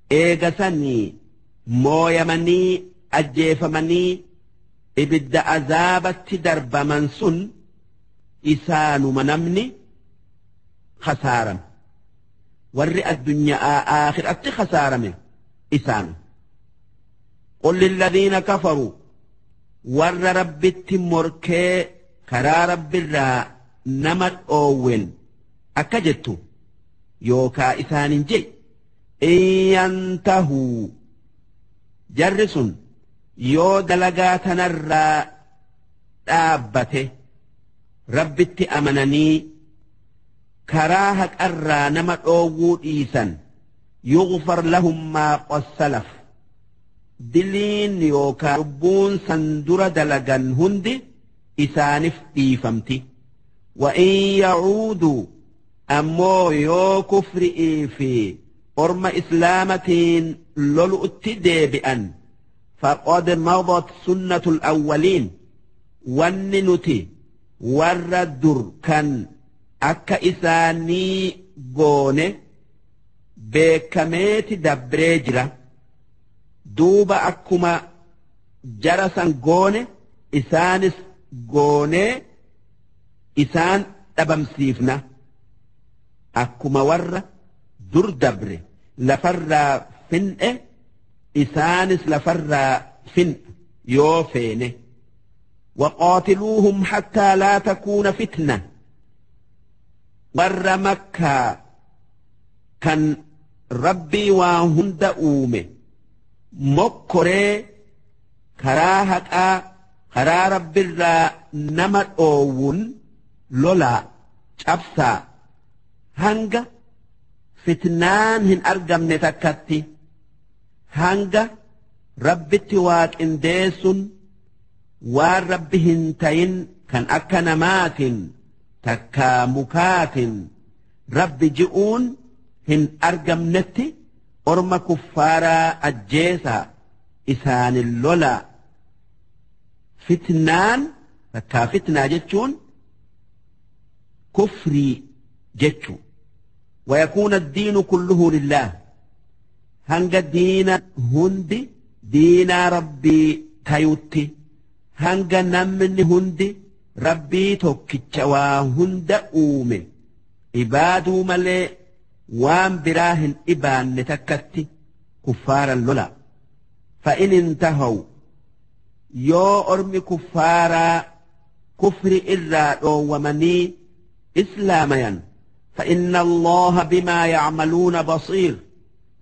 eegasanii mooyamanii ajjeefamanii ibidda azaabatti darbaman sun isaanuma namni khasaarame. Warri addunyaa aakhiraatti khasaarame isaan. قل للذين كفروا, warra Rabbitti morkee karaa Rabbirraa nama dhoowwen akka jettu yookaa isaanin jedhi: إن ينتهوا, jarri sun yoo dalagaa tanarraa dhaabbate, Rabbitti amananii karaa haqarraa nama dhoowwuu dhiisan, يغفر لهم ما قد سلف, diliin yookaan lubbuun san dura dalagan hundi isaanif dhiifamti. وإن يعودوا, ammoo yoo kufri'ii fi orma islaamatiin lolu'utti deebi'an, فقد مضت سنة الأولين, wanni nuti warra dur kan akka isaanii goone beekameeti dabree jira. Duuba akkuma jara san goone isaanis goonee isaan dhabamsiifna. Akkuma warra dur dabre lafarraa fin'e isaanis lafarraa fin'a yoo feene. وقاتلوهم حتى لا تكون فتنة. Warra Makkaa kan Rabbii waa hunda uume mokkoree karaa haqaa karaa Rabbirraa nama dhoowwun lolaa cabsaa hanga fitnaan hin argamne takkatti, hanga Rabbitti waaqindeessun waan Rabbi hin tayin kan akka namaatiin takkaa mukaatiin Rabbi ji'uun hin argamnetti orma kuffaaraa ajjeesaa, isaanin lolaa. Fitnaan takkaa fitnaa jechuun kufrii jechuu. ويكون الدين كله لله, hanga diina hundi diinaa Rabbii tayutti, hanga namni hundi Rabbii tokkicha waa hunda uume ibaaduu malee waan biraa hin ibaanne takkatti kuffaaran lola. فإن انتهوا, yoo ormi kuffaaraa kufri irraa dhoowwamanii islaamayan, فإن الله بما يعملون بصير.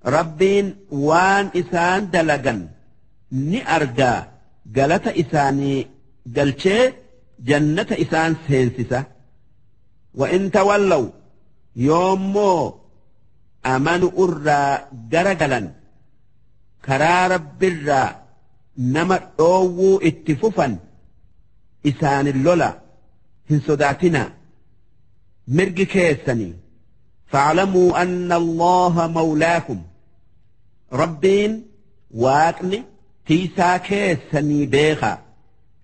Rabbiin waan isaan dalagan ni argaa, galata isaanii galchee jannata isaan seensisa. وإن تولوا, yoommoo amanu irraa garagalan, karaa Rabbirraa nama dhoowwuu itti fufan, isaanin lola hin sodaatinaa, mirgi keessanii. فاعلموا أن الله مولاكم, Rabbiin Waaqni tiisaa keessanii beekaa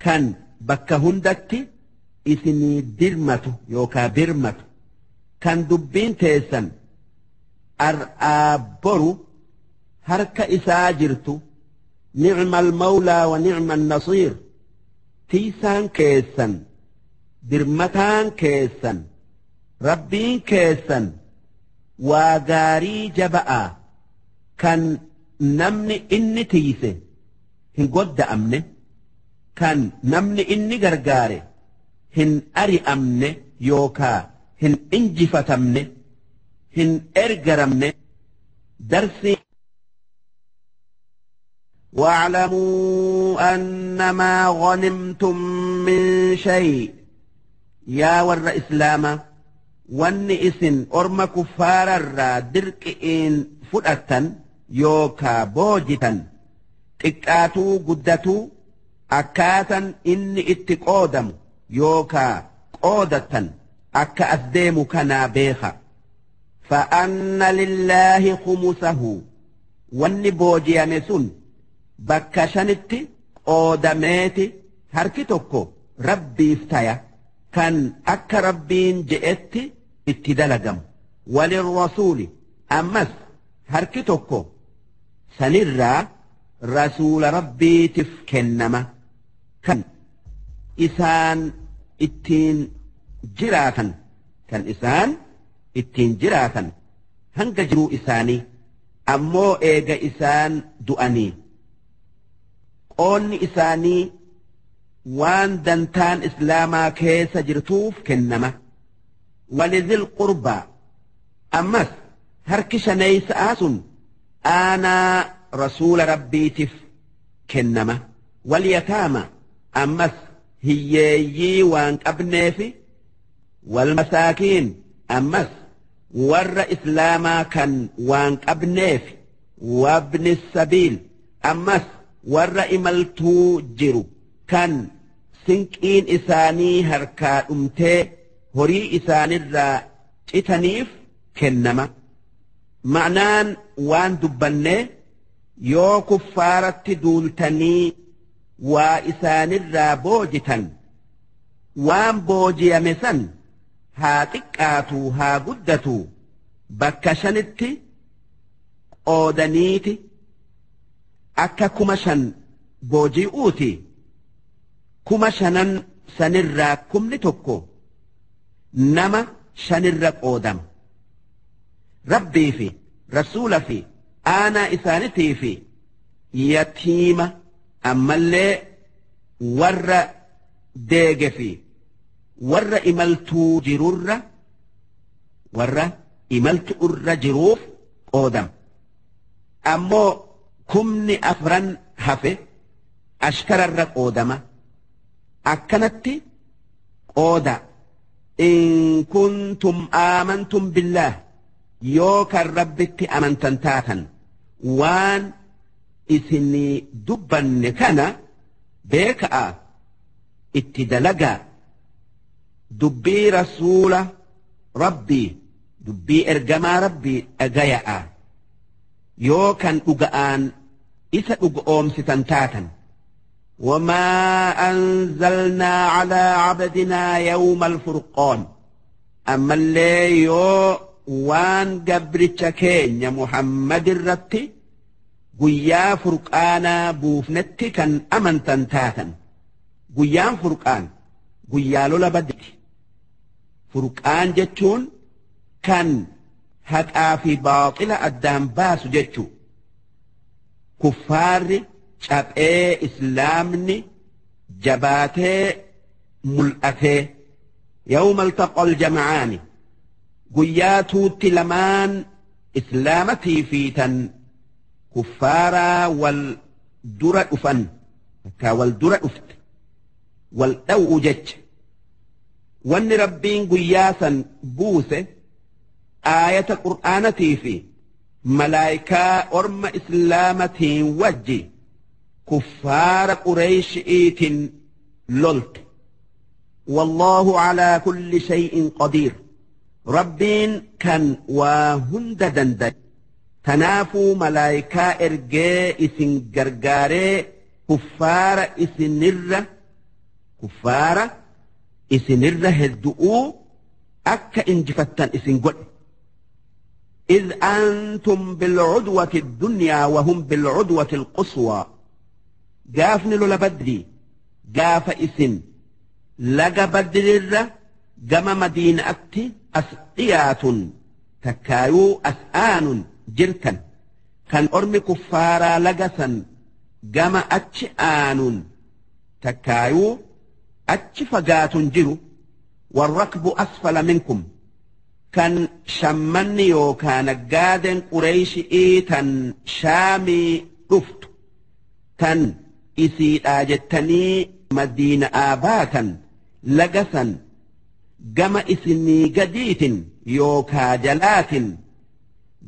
kan bakka hundatti isinii dirmatu yookaa birmatu, kan dubbiin teessan ar'aa boru harka isaa jirtu. نعم المولى ونعم النصير. Tiisaan keessan, dirmataan keessan, Rabbiin keessan waa gaarii jaba'aa kan namni inni tiise hin godda'amne, kan namni inni gargaare hin ari'amne yookaa hin injifatamne, hin ergaramne. Darsii واعلموا أنما غنمتم من شيء yaa warra islaamaa, wanni isin orma kuffaararraa dirqi'iin fudhattan yookaa boojitan xiqqaatuu guddatuu, akkaatan inni itti qoodamu yookaa qoodattan akka as deemu kanaa beeka. فأن لله خمسه, wanni boojiyame sun bakka shanitti qoodameeti harki tokko Rabbiif taya, kan akka Rabbiin je'etti itti dalagamu. وللرسول, ammas harki tokko sanirraa rasuula Rabbiitiif kennama, kan isaan ittiin jiraatan, kan isaan ittiin jiraatan hanga jiruu isaanii. Ammoo eega isaan du'anii qoonni isaanii waan dantaan islaamaa keessa jirtuuf kennama. ولذي القربى, ammas harki shaneeysa'a sun aanaa rasuula Rabbiitiif kennama. واليتامى, ammas hiyyeeyyii waan qabneefi. والمساكين, ammas warra islaamaa kan waan qabneef. وابن السبيل, ammas warra imaltuu jiru kan sinqiin isaanii harkaa dhumtee horii isaanirraa citaniif kennama. Ma'naan waan dubbannee, yoo kuffaaratti duultanii waa isaanirraa boojitan, waan boojiyame san haa xiqqaatu haa guddatu bakka shanitti qoodaniiti, akka 5,000 booji'uuti, 5,000n sanirraa 1,000 nama shanirra qoodama. Rabbii fi rasuula fi aanaa isaanitii fi yatiima, ammallee warra deege fi warra imaltuu jirurra, warra imaltu irra jiruuf qoodama. Ammoo 4,000 hafe ashkararra qoodama. Akkanatti qooda. إن كنتم آمنتم بالله, yoo kan Rabbitti amantan taatan, waan isinii dubbanne kana beeka'a, itti dalagaa. Dubbii rasuula Rabbii, dubbii ergamaa Rabbii dhagaya'a, yoo kan dhuga'aan isa dhugoomsitan taatan. وما أنزلنا على عبدنا يوم الفرقان, ammallee yoo waan gabricha keenya Muhammad irratti guyyaa furqaanaa buufnetti kan amantan taatan. Guyyaan furqaan guyyaa lola Badriti. Furqaan jechuun kan haqaa fi baaxila addaan baasu jechuu. Kuffaarri caphee, islaamni jabaatee mul'atee. يوم التقى الجمعان, guyyaa tuutti lamaan islaamatii fi tan kuffaaraa wal dura dhufan, takkaa wal dura dhufte, wal dhaw'u jecha. Wanni Rabbiin guyyaa san buuse aayata qur'aanatii fi malaayikaa orma islaamatiin wajji kuffaara Qureyshi'iitiin lolte. والله على كل شيء قدير, Rabbiin kan waa hunda danda'e. Tanaafuu malaayikaa ergee isin gargaaree kuffaara isinirra heddu'uu akka injifattan isin godhe. إذ أنتم بالعدوة الدنيا وهم بالعدوة القصوى. Gaafni lola Badrii gaafa isin laga Badrirra gama Madiinaatti as dhiyaatun takkaayuu as aanun jirtan, kan ormi kuffaaraa laga san gama achi aanun takkaayuu achi fagaatun jiru. والركب أسفل منكم, kan shammanni yookaan naggaadeen Qureyshi'ii tan Shaamii dhuftu. Tan isiidhaa jettanii Madiina'aa baatan laga san gama isinii gadiitin yookaa jalaatin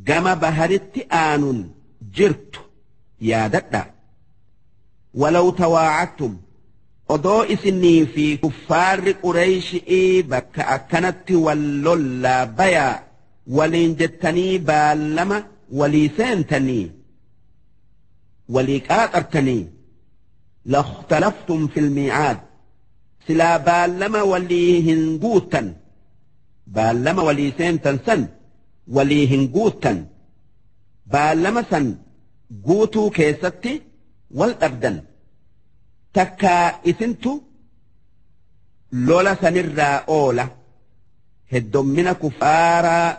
gama baharitti aanun jirtu yaadadha. Walaw tawaacadtum, odoo isinii fi kuffaarri Qureyshi'ii bakka akkanatti wal lollaa bayaa waliin jettanii baallama walii seentanii walii qaaxartanii, lakhtalaftum fil miicaad, silaa baallama walii hin guuttan, baallama walii seentan san walii hin guuttan, baallama san guutuu keessatti wal dhabdan. Takkaa isintu lola sanirraa oola heddommina kuffaaraa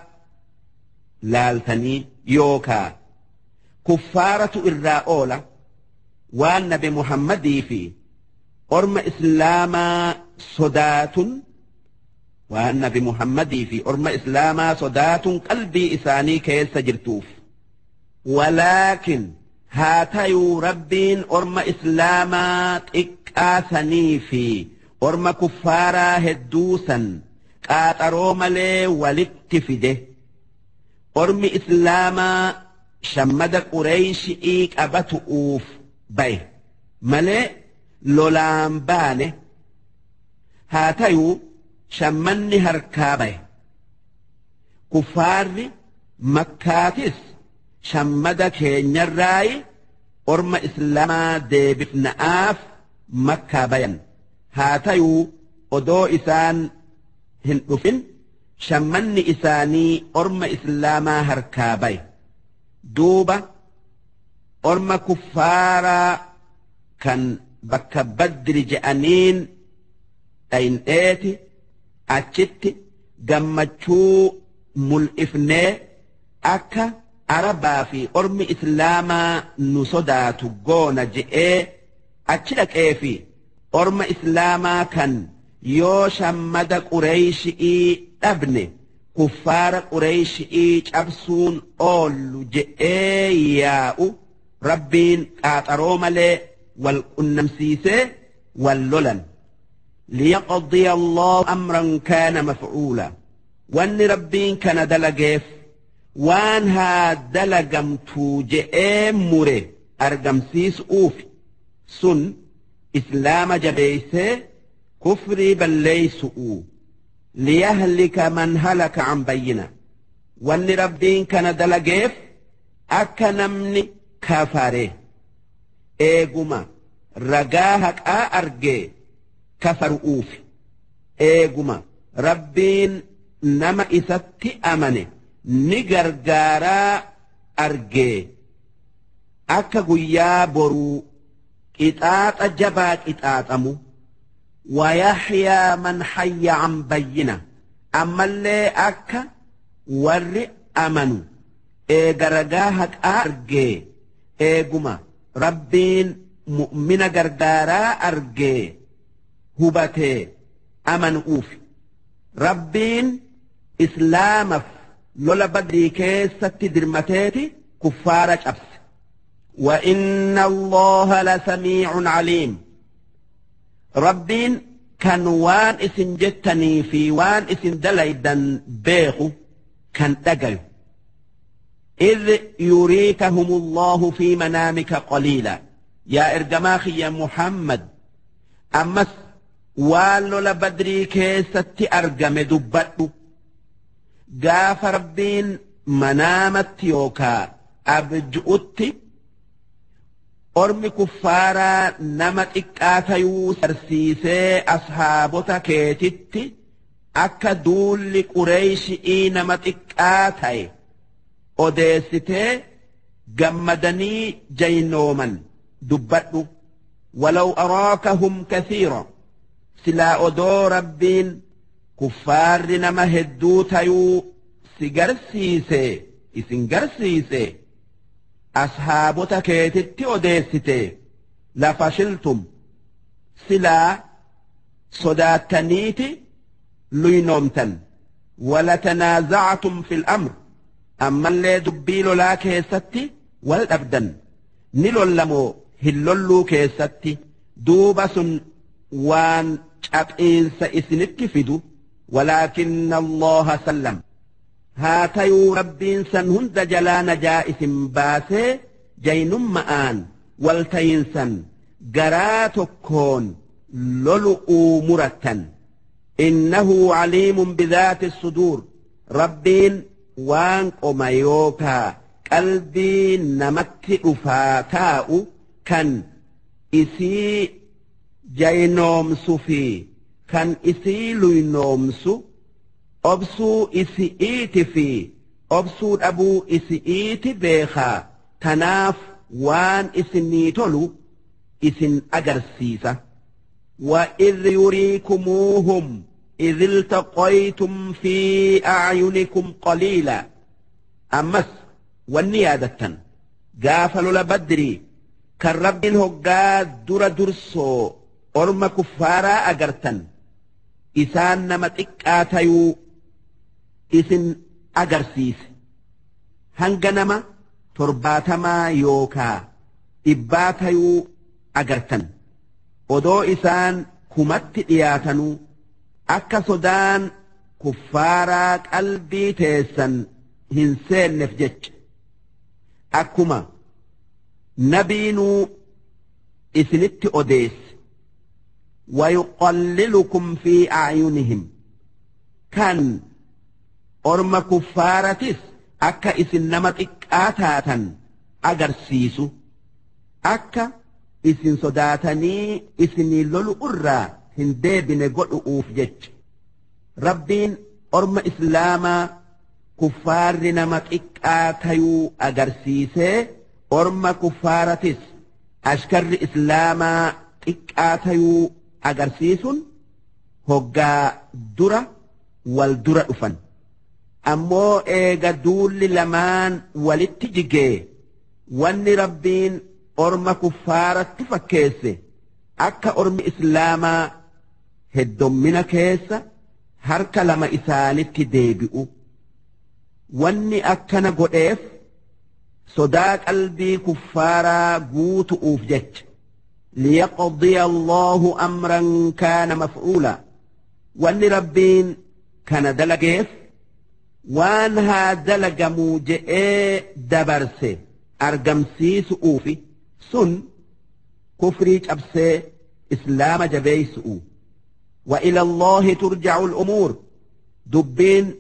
laaltanii, yookaa kuffaaratu irraa oola waan nabi Muhammadii fi orma islaamaa sodaatun, waan nabi Muhammadii fi orma islaamaa sodaatun qalbii isaanii keessa jirtuuf. Walaakin haa tayuu, Rabbiin orma islaamaa xiqqaa sanii fi orma kuffaaraa hedduu san qaaxaroo malee walitti fide. Ormi islaamaa shammada Qureyshi'ii qabatu'uuf baye malee lolaan baane. Haa tayuu, shammanni harkaa baye. Kuffaarri Makkaatis shammada keenyarraayi orma islaamaa deebifna'aaf Makkaa bayan. Haa tayuu, odoo isaan hin dhufin shammanni isaanii orma islaamaa harkaa baye. Duuba orma kuffaaraa kan bakka Badri je'aniin dhayin'eeti achitti gammachuu mul'ifnee akka Arabaa fi ormi islaamaa nu sodaatu goona je'ee achi dhaqee fi orma islaamaa kan yoo shammada Qureyshi'ii dhabne kuffaara Qureyshi'ii cabsuun oollu je'ee yaa'u, Rabbiin qaaxaroo malee wal qunnamsiisee wal lolan. ليقضي الله أمرا كان مفعولا. Wanni Rabbiin kana dalageef waan haa dalagamtuu je'ee mure argamsiisuuf, sun islaama jabeeysee kufrii balleeysu'u. ليهلك من هلك عن بينة. Wanni Rabbiin kana dalageef akka namni kafare eeguma ragaa haqaa argee kafaru'uuf, eeguma Rabbiin nama isatti amane ni gargaaraa argee akka guyyaa boruu qixaaxa jabaa qixaaxamu. ويحيى من حي عن بينة. Ammallee akka warri amanu eega ragaa haqaa argee, eeguma Rabbiin mu'mina gargaaraa argee hubatee amanu'uuf. Rabbiin islaamaf lola Badrii keessatti dirmateeti kuffaara cabse. وإن الله لسميع عليم. Rabbiin kan waan isin jettanii fi waan isin dalaydan beeku, kan dhagayu. إذ يريكهم الله في منامك قليلا. Yaa ergamaa kiyya Muhammad, ammas waan lola Badrii keessatti argame dubbadhu, gaafa Rabbiin manaamatti yookaa abju'utti ormi kuffaaraa nama xiqqaa tayuu sarsiisee ashaabota keetitti akka duulli Qureyshi'ii nama xiqqaa ta'e odeessitee gammadanii jaynooman dubbadhu. ولو أراكهم كثيرا. Silaa odoo Rabbiin kuffaarri nama hedduu tayuu si garsiise, isin garsiise, ashaabota keetitti odeessite, لفشلتم, silaa sodaattaniiti luynoomtan, ولتنازعتم في الأمر. Ammallee dubbii lolaa keessatti wal dhabdan, ni lollamoo hin lolluu keessatti duuba sun waan caphiinsa isinitti fidu. Walaakinna Allaha sallam, haa tayuu Rabbiin san hunda jalaa najaa isin baasee jaynumma'aan waltayinsan garaa tokkoon lolu'uu murattan. Innahu caliimun bidaati suduur, Rabbiin waan qoma yookaa qalbii namatti dhufaa taa'u kan isii jaynoomsu fi kan isii luynoomsu, obsuu isi'iiti fi obsuu dhabuu isi'iiti beekaa. Tanaaf waan isinii tolu isin agarsiisa. وإذ يريكموهم إذ التقيتم في أعينكم قليلا. Ammas wanni yaadattan gaafa lola Badrii kan Rabbiin hoggaa dura dursoo orma kuffaaraa agartan isaan nama xiqqaa tayuu isin agarsiise, hanga nama 70 yookaa 100 tayuu agartan odoo isaan kumatti dhiyaatanuu, akka sodaan kuffaaraa qalbii teessan hin seenneef jecha, akkuma nabiinuu isinitti odeesse. ويقللكم في أعينهم, kan orma kuffaaratis akka isin nama xiqqaa taatan agarsiisu, akka isin sodaatanii isinii lolu irraa hin deebine godhu'uuf jecha. Rabbiin orma Islaamaa kuffaarri nama xiqqaa tayuu agarsiisee, orma kuffaaratis ashkarri Islaamaa xiqqaa tayuu agarsiisuun hoggaa dura wal dura dhufan. Ammoo eega duulli lamaan walitti jigee, wanni Rabbiin orma kuffaaratti fakkeesse akka ormi Islaamaa heddommina keessa harka lama isaanitti deebi'u. Wanni akkana godheef sodaa qalbii kuffaaraa guutu'uuf jecha. ليقضي الله أمرا كان مفعولا, wanni Rabbiin kana dalageef waan haa dalagamuu je'ee dabarse argamsiisu'uufi, sun kufrii cabsee Islaama jabeeysu'u. وإلى الله ترجع الأمور, dubbiin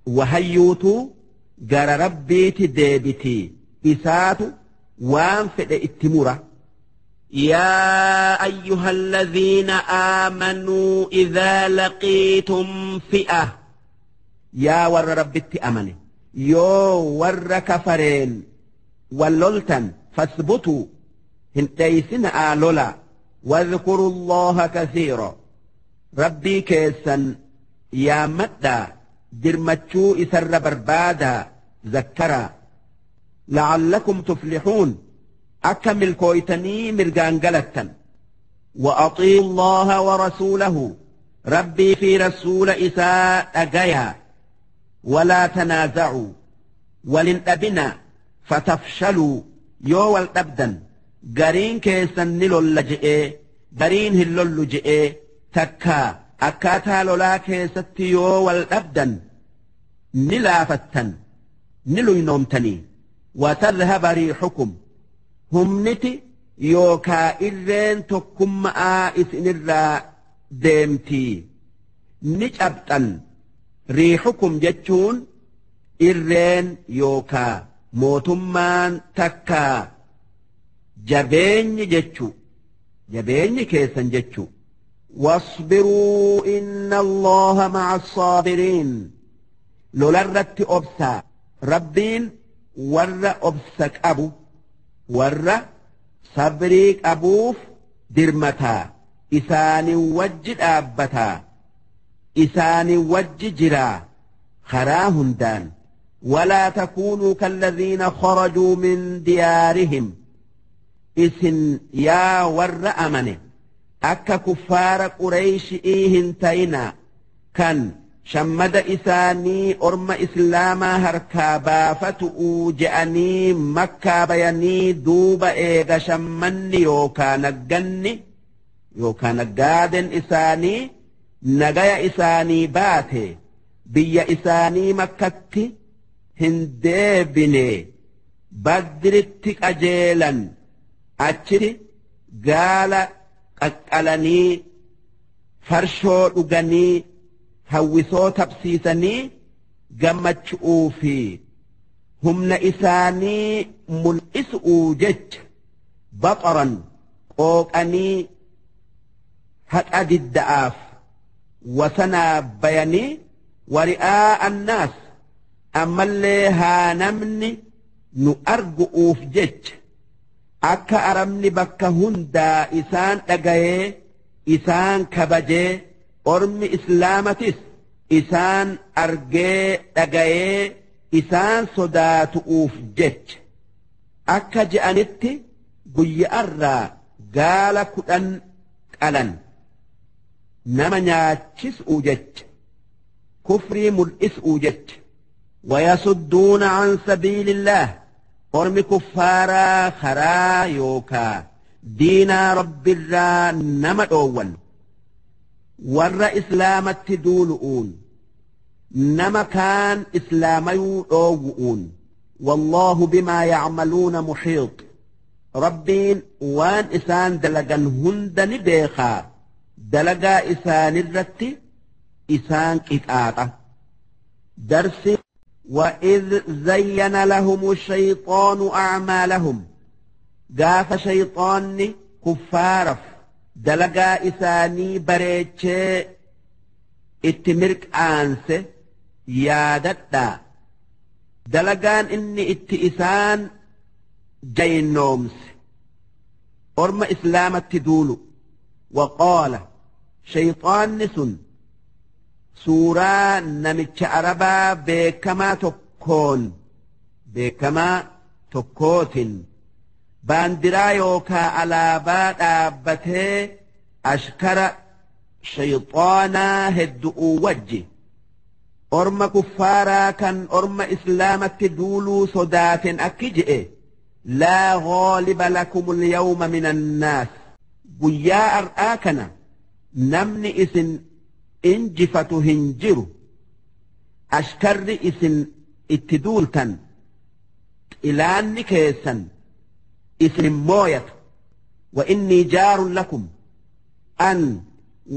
wahayyuutu gara Rabbiiti deebitii, isaatu waan fedhe itti mura. يا أيها الذين آمنوا إذا لقيتم فئة, yaa warra Rabbitti amane, yoo warra kafareen wal loltan, فاثبتوا, hin dheeysina'aa lola. واذكروا الله كثيرا, Rabbii keessan yaammadhaa, dirmachuu isarra barbaadaa, zakkaraa. لعلكم تفلحون, akka milkooytanii mirgaan galattan. وأطيعوا الله ورسوله, Rabbii fi rasuula isaa dhagayaa. ولا تنازعوا, wal hin dhabinaa. فتفشلوا, yoo wal dhabdan, gariin keessan ni lolla je'ee gariin hin lollu je'ee, takkaa akkaataa lolaa keessatti yoo wal dhabdan, ni laafattan, ni luynoomtanii. وتذهب ريحكم, humniti yookaa irreen tokkummaa isinirraa deemtii, ni cabxan. ريحكم jechuun irreen yookaa mootummaan takkaa jabeenyi jechuu, jabeenyi keessan jechuu. واصبروا إن الله مع الصابرين, lolarratti obsaa, Rabbiin warra obsa qabu, warra sabrii qabuuf dirmataa, isaanin wajji dhaabbataa, isaanin wajji jiraa karaa hundaan. ولا تكونوا كالذين خرجوا من ديارهم, isin yaa warra amane, akka kuffaara Qureeyshii hin ta'inaa kan Shammada isaanii orma islaamaa harkaa baafatu'uu je'anii Makkaa bayanii, duuba eega shammanni yookaa nagganni yookaa naggaaden isaanii nagaya isaanii baate, biyya isaanii Makkatti hin deebine, Badritti qajeelan. Achitti gaala qaqqalanii, farshoo dhuganii, hawwisoo tapsiisanii, gammachu'uu fi humna isaanii mul'isu'uu jecha baxaran qooqanii haqa didda'aaf wasanaa bayanii, wari'aa annaas, ammallee haa namni nu argu'uuf jecha, akka Arabni bakka hundaa isaan dhagayee isaan kabajee, ormi islaamatis isaan argee dhagayee isaan sodaatu'uuf jecha. Akka je'anitti guyya'arraa gaala 10 qalan, nama nyaachisuu jecha, kufrii mul'isuu jecha. ويصدون عن سبيل الله, ormi kuffaaraa karaa yookaa diinaa Rabbirraa nama dhoowwan, warra islaamatti duulu'uun, nama kaan islaamayuu dhoowwu'uun. والله بما يعملون محيط, Rabbiin waan isaan dalagan hunda ni beekaa, dalagaa isaanirratti isaan qixaaxa. Darsi. وإذ زين لهم الشيطان أعمالهم, gaafa shayxaanni kuffaaraf dalagaa isaanii bareechee itti mirqaanse yaadadhaa. Dalagaan inni itti isaan jaynoomse orma islaamatti duulu. وقال, shayxaanni sun suuraa namicha Arabaa beekamaa tokkoon, beekamaa tokkootin, baandiraa yookaa alaabaa dhaabbatee, ashkara shayxaanaa heddu'uu wajji orma kuffaaraa kan orma islaamatti duuluu sodaaten akki je'e: لا غالب لكم اليوم من الناس, guyyaa ar'aa kana namni isin injifatu hin jiru. Ashkarri isin itti duultan, xilaanni keessan isin mooyatu. وإني جار لكم, an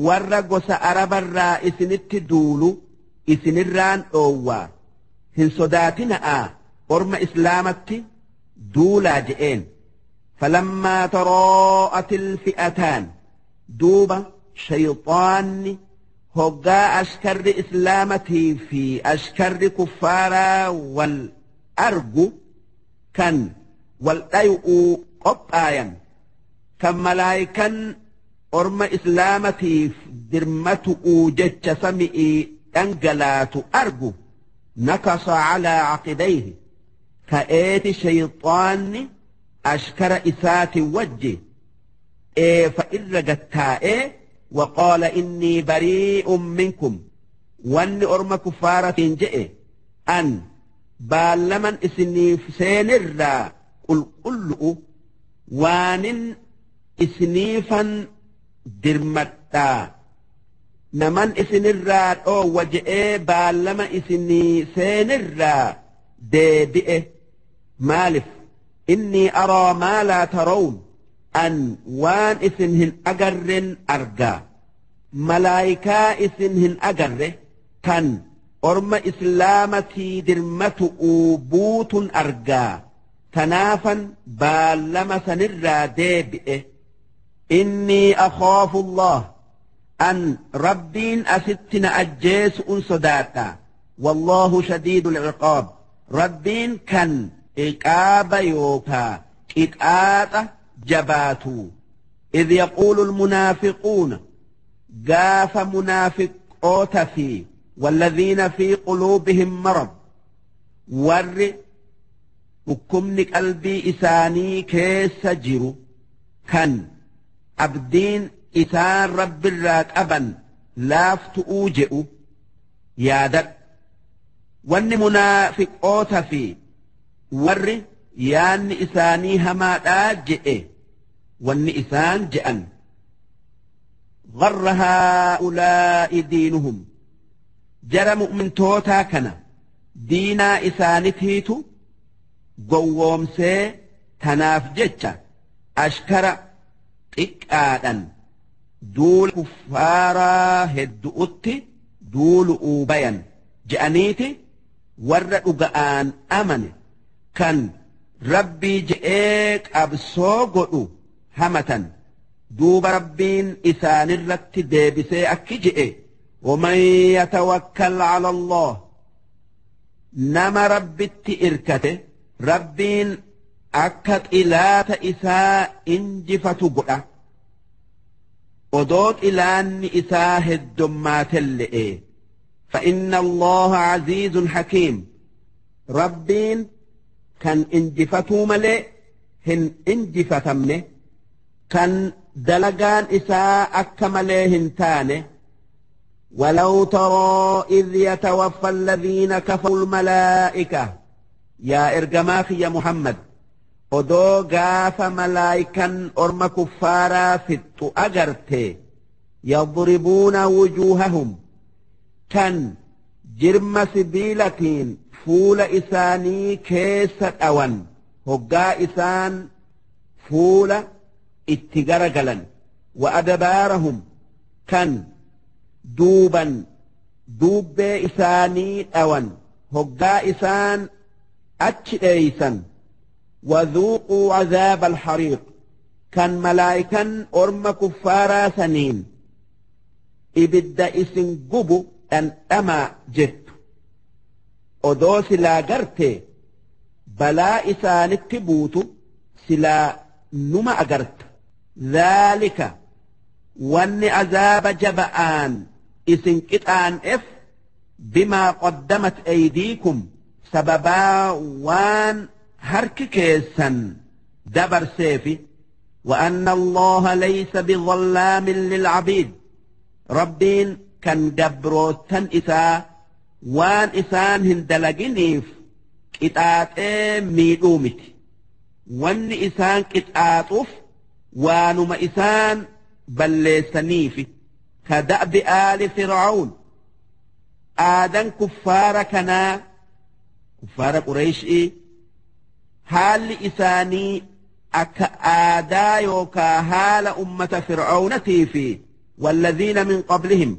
warra gosa Arabarraa isinitti duulu isinirraan dhoowwaa, hin sodaatina'a, orma islaamatti duulaa je'een. فلما تراءت الفئتان, duuba shayxaanni hoggaa ashkarri islaamatii fi ashkarri kuffaaraa wal argu, kan wal dhayu'uu qophaayan, kan malaayikan orma islaamatiif dirmatu'uu jecha sami'ii dhangalaatu argu, نكص على عقبيه, ka'eeti shayxaanni ashkara isaati wajji eefa irra gattaa'ee, وقال إني بريء منكم, wanni orma kuffaaratiin je'e: an baallaman isiniif seenirraa qulqullu'u, waanin isiniifan dirmadhaa, naman isinirraa dhoowwa je'ee baallama isinii seenirraa deebi'e. Maalif? إني أرى ما لا ترون, an waan isin hin agarren argaa, malaayikaa isin hin agarre kan orma islaamatii dirmatu'uu buutun argaa, tanaafan baallama sanirraa deebi'e. إني أخاف الله, an Rabbiin asitti na ajjeesu'un sodaadha. والله شديد العقاب, Rabbiin kan iqaaba yookaa qixaaxa jabaatu. إذ يقول المنافقون, gaafa munaafiqoota fi والذين في قلوبهم مرض, warri dhukkubni qalbii isaanii keessa jiru, kan abdiin isaan Rabbirraa qaban laaftu'uu je'u. Yaadadhu, wanni munaafiqoota fi warri yaanni isaanii hamaadhaa je'e, wanni isaan je'an: غر هؤلاء دينهم. Jara mu'mintootaa kana diinaa isaanitiitu gowwoomsee, tanaaf jecha ashkara xiqqaadhan duula kuffaaraa heddu'utti duulu'uu bayan je'aniiti warra dhuga'aan amane kan Rabbii je'ee qabsoo godhu hamatan. Duuba Rabbiin isaanirratti deebisee akki je'e: ومن يتوكل على الله, nama Rabbitti irkate Rabbiin akka xilaata isaa injifatu godha, odoo xilaanni isaa heddummaatelle'e. فإن الله عزيز حكيم. Rabbiin kan injifatuu malee hin injifatamne, kan dalagaan isaa akka malee hin taane. ولو ترى إذ يتوفى الذين كفروا الملائكة. Yaa ergamaa kiyya Muhammad, odoo gaafa malaayikan orma kuffaaraa fixxu agarte, يضربون وجوههم, kan jirma sibiilatiin fuula isaanii keessa dhawan hoggaa isaan fuula itti garagalan, وأدبارهم, kan duuban duubbee isaanii dhawan hoggaa isaan achi dheeysan. وذوقوا عذاب الحريق, kan malaayikan orma kuffaaraa saniin ibidda isin gubu dhandhamaa jettu odoo silaa garte, balaa isaanitti buutu silaa numa agarta. ذلك, wanni azaaba jaba'aan isin qixaan'eef, بما قدمت أيديكم, sababaa waan harki keessan dabarseefi. وأن الله ليس بظلام للعبيد. Rabbiin kan gabrootan isaa waan isaan hin dalaginiif qixaaxee miidhuu miti. Wanni isaan qixaaxuuf waanuma isaan balleessaniifi. كدأب آل فرعون, aadan kuffaara kanaa, kuffaara Qureeshii, haalli isaanii akka aadaa yookaa haala ummata Fir'aawnaatii fi والذين من قبلهم,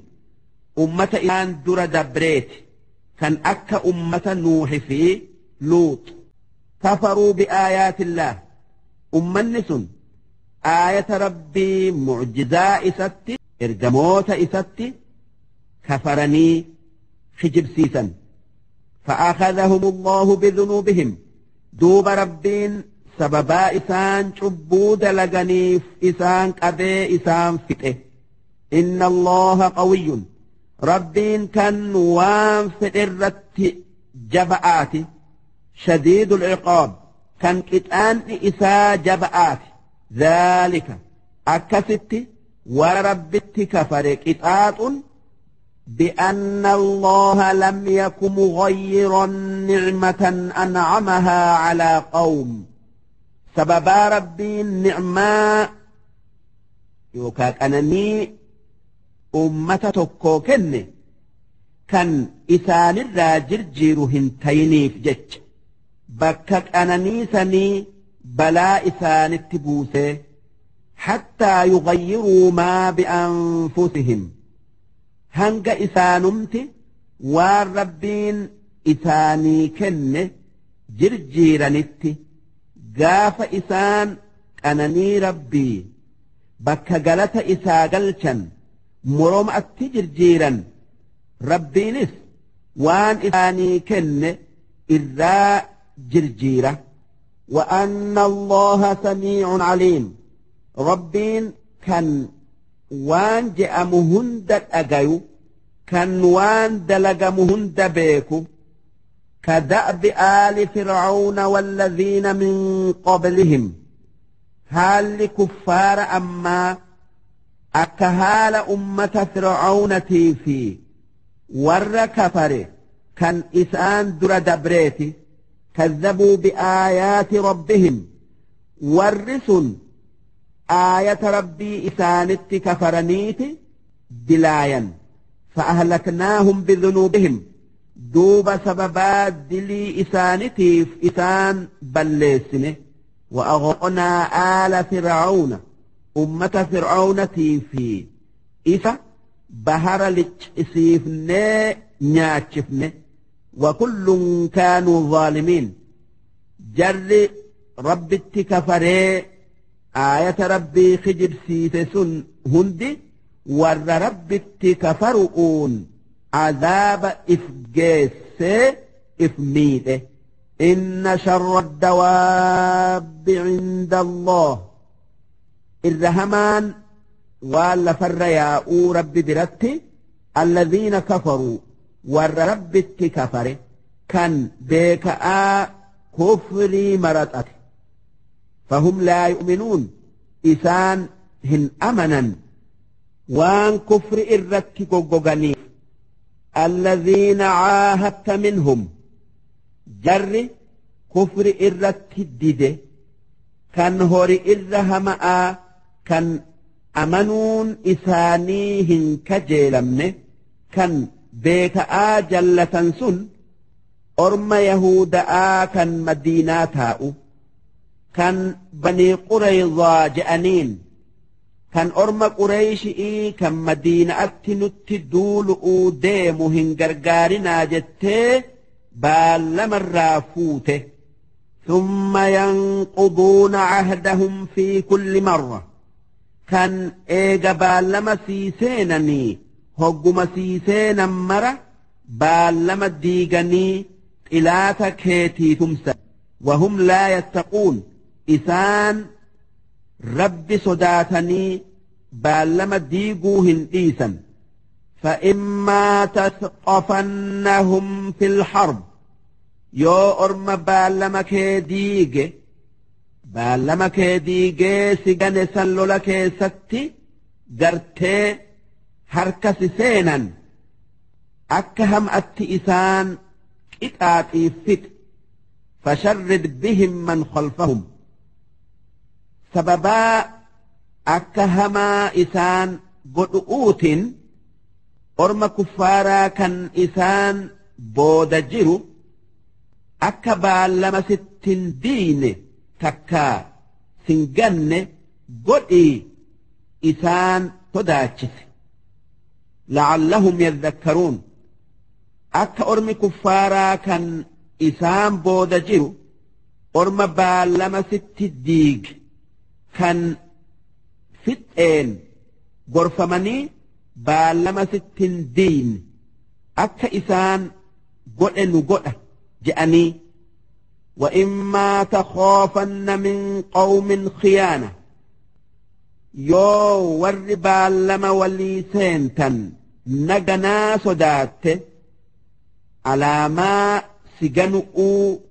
ummata isaan dura dabreeti, kan akka ummata Nuuhi fi Luut. كفروا بآيات الله, ummanni sun aayata Rabbii, mucjizaa isatti, ergamoota isatti kafaranii kijibsiisan. فأخذهم الله بذنوبهم, duuba Rabbiin sababaa isaan cubbuu dalaganiif isaan qabee isaan fixe. إن الله قوي, Rabbiin kan waan fedhe irratti jaba'aati, شديد العقاب, kan qixaanni isaa jaba'aati. ذلك, akkasitti warra Rabbitti kafare qixaaxun, بأن الله لم يك مغيرا نعمة أنعمها على قوم, sababaa Rabbiin ni'maa yookaan qananii ummata tokkoo kenne kan isaanirraa jirjiiru hin tayiniif jecha bakka qananii sanii balaa isaanitti buusee, حتى يغيروا ما بأنفسهم, hanga isaanumti waan Rabbiin isaanii kenne jirjiiranitti. Gaafa isaan qananii Rabbii bakka galata isaa galchan moromatti jirjiiran, Rabbiinis waan isaanii kenne irraa jirjiira. وأن الله سميع عليم. Rabbiin kan waan je'amu hunda dhagayu, kan waan dalagamu hunda beeku. كدأب آل فرعون والذين من قبلهم, haalli kuffaara ammaa akka haala ummata Fir'aawnaatii fi Warra kafare kan isaan dura dabreeti. Kazzabuu bi'aayaati rabbihim, warri sun aayata Rabbii isaanitti kafaraniiti dilaayan. Fa'ahlaknaahum bidhunuubihim, duuba sababaa dilii isaanitiif isaan balleessine. Wa'aghraqnaa aala Fir'aawna, ummata Fir'aawnatii fi isa bahara liccisiifnee nyaachifne. Wakullun kaanuu zaalimiin, jarri Rabbitti kafaree aayata Rabbii kijibsiise sun hundi warra Rabbitti kafaru'uun azaaba if geessee if miidhe. Inna sharra dawaabbi cinda Allah, irra hamaan waan lafarra yaa'uu Rabbi biratti, alladhiina kafaruu, warra Rabbitti kafare kan beeka'aa kufrii maraxate. Fahum laa yu'minuun, isaan hin amanan waan kufri irratti goggoganiif. Alladhiina caahadta minhum, jarri kufri irratti dide kan hori irra hama'aa kan amanuun isaanii hin kajeelamne kan beeka'aa jallatan sun, orma Yahuda'aa kan Madiinaa taa'u kan Banii Qurayzaa je'aniin, kan orma Qureyshi'ii kan Madiina'atti nutti duulu'uu deemu hin gargaarinaa jettee baallamarraa fuute. Thumma yanquduuna cahdahum fi kulli marra, kan eega baallama sii seenanii hogguma sii seenan mara baallama diiganii xilaata keetii tumsa. Wahum laa yattaquun, isaan Rabbi sodaatanii baallama diiguu hin dhiisan. فإما تثقفنهم في الحرب، yoo orma baallama kee diige, baallama kee diigee si gane san lola keessatti gartee harka si seenan, akka ham'atti isaan qixaaxiif fix. فشرد بهم من خلفهم، sababaa akka hamaa isaan godhu'uutin orma kuffaaraa kan isaan booda jiru akka baallama sittin diine takkaa sin ganne godhii isaan sodaachise. La'allahum yadhakkaruun, akka ormi kuffaaraa kan isaan booda jiru orma baallama sitti diige kan fixeen gorfamanii baallama sittin diine akka isaan godhe nu godha je'anii. وإما تخافن من قوم خيانة، yoo warri baallama walii seentan naganaa sodaatte, alaamaa si ganu'uu,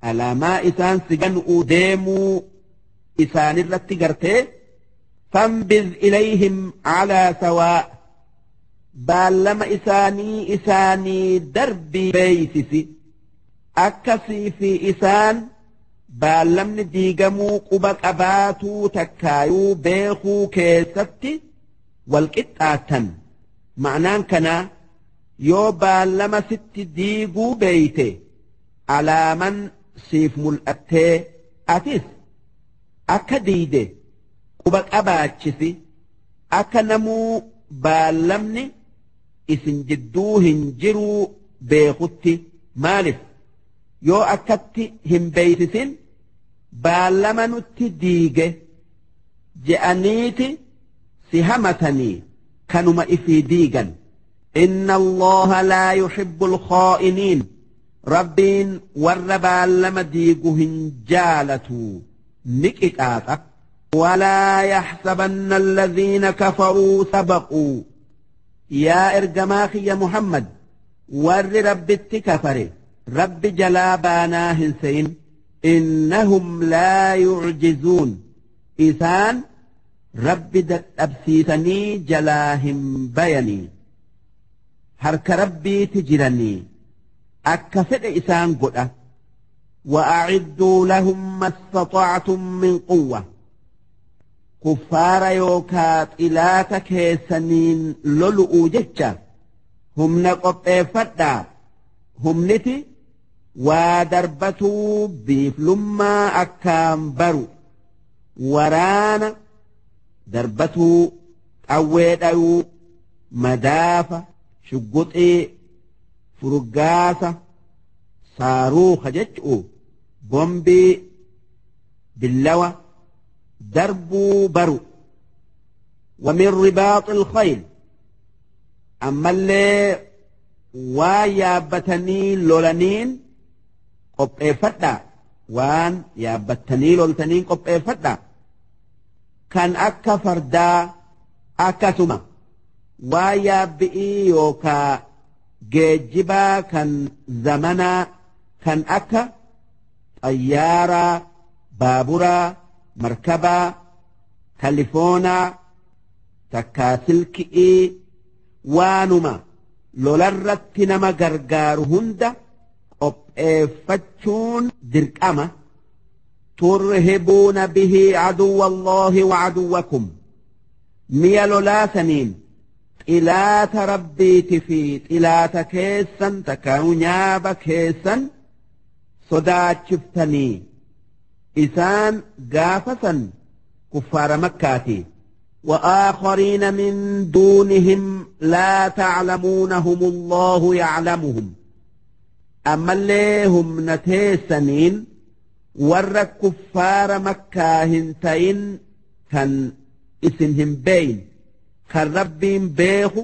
alaamaa isaan si ganu'uu deemuu isaanirratti gartee, فانبذ إليهم على سواء، baallama isaanii isaanii darbii beeysisi, akkasii fi isaan baallamni diigamuu quba qabaatuu takkaayuu beekuu keessatti wal qixxaatan. Ma'anaan kanaa yoo baallama sitti diiguu beeyte, alaaman siif mul'attee atis akka diide quba qabaachisi, akka namuu baallamni isin jidduu hin jiruu beekutti. Maalif yoo akkatti hin beeysisin baallama nutti diige je'aniiti si hamatanii kanuma ifii diigan. Inna Allaha laa yuhibbu al-khaa'iniin, Rabbiin warra baallama diigu hin jaalatu, ni qixaaxa. ولا يحسبن الذين كفروا سبقوا، yaa ergamaa kiyya Muhammad, warri Rabbitti kafare Rabbi jalaa baanaa hin seyin. إنهم لا يعجزون, isaan Rabbi dadhabsiisanii jalaa hin bayanii. Harka Rabbiiti jiranii akka fedhe isaan godha. وأعدوا لهم ما استطعتم من قوة. Kuffaara yookaa xilaata keessaniin lolu'uu jecha humna qopheeffadhaa. Humniti waa darbatuu, biiflummaa akkaan baru, waraana darbatuu, qawwee dhayuu, madaafa, shugguxii, furgaasa, saaruuka jechu'u, bombii, billawa darbuu baru. ومن رباط الخيل. Ammallee waa yaabbatanii lolaniin qopheeffadhaa, waan yaabbattanii loltaniin qopheeffadhaa, kan akka fardaa, akkasuma waa yaabbi'ii yookaa geejjibaa kan zamanaa, kan akka xayyaaraa, baaburaa, markabaa, talifoonaa takkaa silki'ii, waanuma lolarratti nama gargaaru hunda qopheeffachuun dirqama. ترهبون به عدو الله وعدوكم. Mi'a lolaa saniin xilaata Rabbiiti fi xilaata keessan takkaa'u nyaaba keessan sodaachiftanii. Isaan gaafasan kuffaara Makkaati. وآخرين من دونهم لا تعلمونهم الله يعلمهم. Ammallee humna teessaniin warra kuffaara Makkaa hin ta'in, kan isin hin beeyin, kan Rabbiin beeku,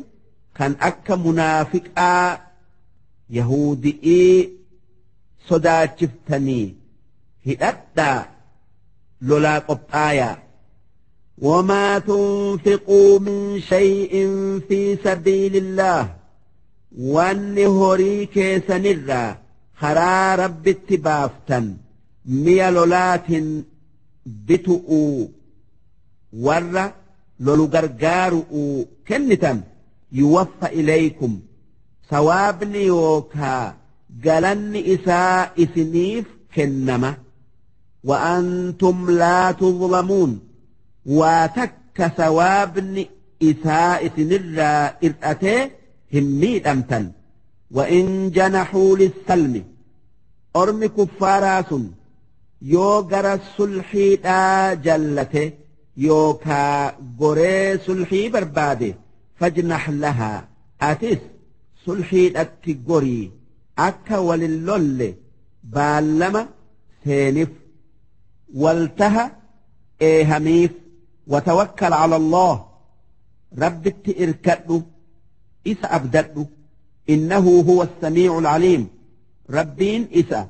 kan akka munaafiqaa Yahudi'ii sodaachiftanii hidhadhaa, lolaa qophaayaa. وما تنفقوا من شيء في سبيل الله. Wanni horii keessanirraa karaa Rabbitti baaftan, mi'a lolaatiin bitu'uu, warra lolu gargaaru'uu kennitan, يوف إليكم, sawaabni yookaa galanni isaa isiniif kennama. وأنتم لا تظلمون. Waa takka sawaabni isaa isinirraa ir'atee hin miidhamtan. وإن جنحوا للسلم. Ormi kuffaaraa sun yoo gara sulxiidhaa jallate yookaa goree sulxii barbaade, فاجنح لها, atis sulxiidhatti gorii, akka walin lolle baallama seenif, waltaha eehamiif. وتوكل على الله. Rabbitti irkadhu, isa abdadhu. إنه هو السميع العليم. Rabbiin isa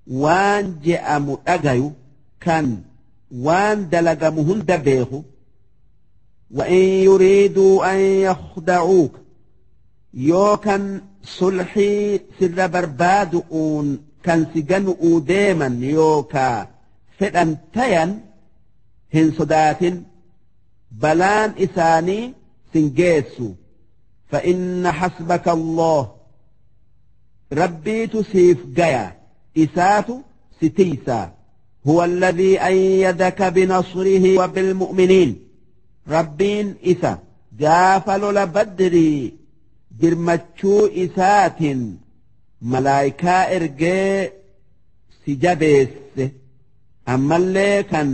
waan je'amu dhagayu, kan waan dalagamu hunda beeku. وإن يريدوا أن يخدعوك. Yoo kan sulxii sirra barbaadu'uun kan si ganu'uu deeman yookaa fedhan tayan, hin sodaatin, balaan isaanii sin geessu. فإن حسبك الله. Rabbiitu siif gaya, isaatu si tiisa. هو الذي أيدك بنصره وبالمؤمنين. Rabbiin isa gaafa lola Badrii dirmachuu isaatiin malaayikaa ergee si jabeesse, ammallee kan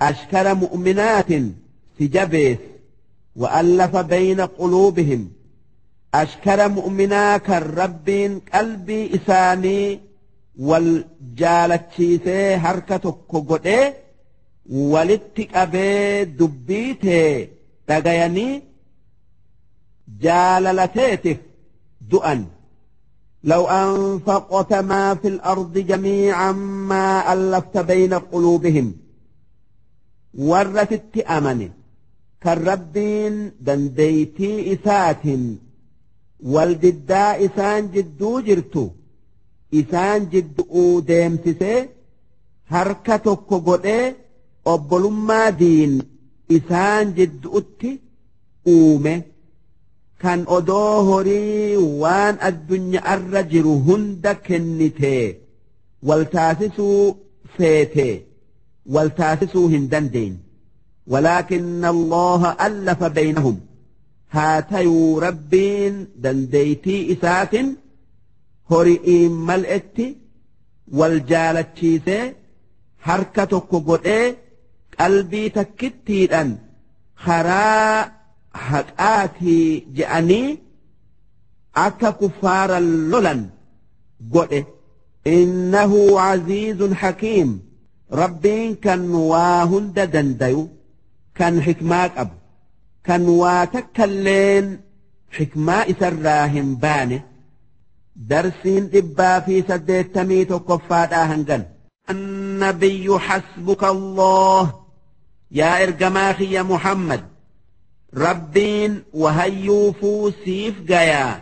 ashkara mu'minaatiin si jabeesse. وألف بين قلوبهم. Ashkara mu'minaa kan Rabbiin qalbii isaanii wal jaalachiisee harka tokko godhee walitti qabee, dubbii tee dhagayanii jaalalateetiif du'an. لو أنفقت ما في الأرض جميعا ما ألفت بين قلوبهم. Warra sitti amane kan Rabbiin dandeeytii isaatiin waldiddaa isaan jidduu jirtu isaan jidduu deemsisee harka tokko godhee obbolummaa diin isaan jidduutti uume. Kan odoo horii waan addunyaarra jiru hunda kennitee wal taasisuu feetee wal taasisuu hin dandeenye. Walaakinna Allaha allafa baynahum, haa tayuu Rabbiin dandeeytii isaatin hori'iin mal'etti wal jaalachiisee harka tokko godhee qalbii takkittiidhan karaa haqaatii je'anii akka kuffaara lolan godhe. Innahu aziizun hakiim, Rabbiin kan waa hunda dandayu, kan xikmaa qabu, kan waa takkalleen xikmaa isarraa hin baane. Darsiin 181ffaadhaa hangan. النبي حسبك الله, yaa ergamaa kiyya Muhammad, Rabbiin wahayyuufuu siif gayaa,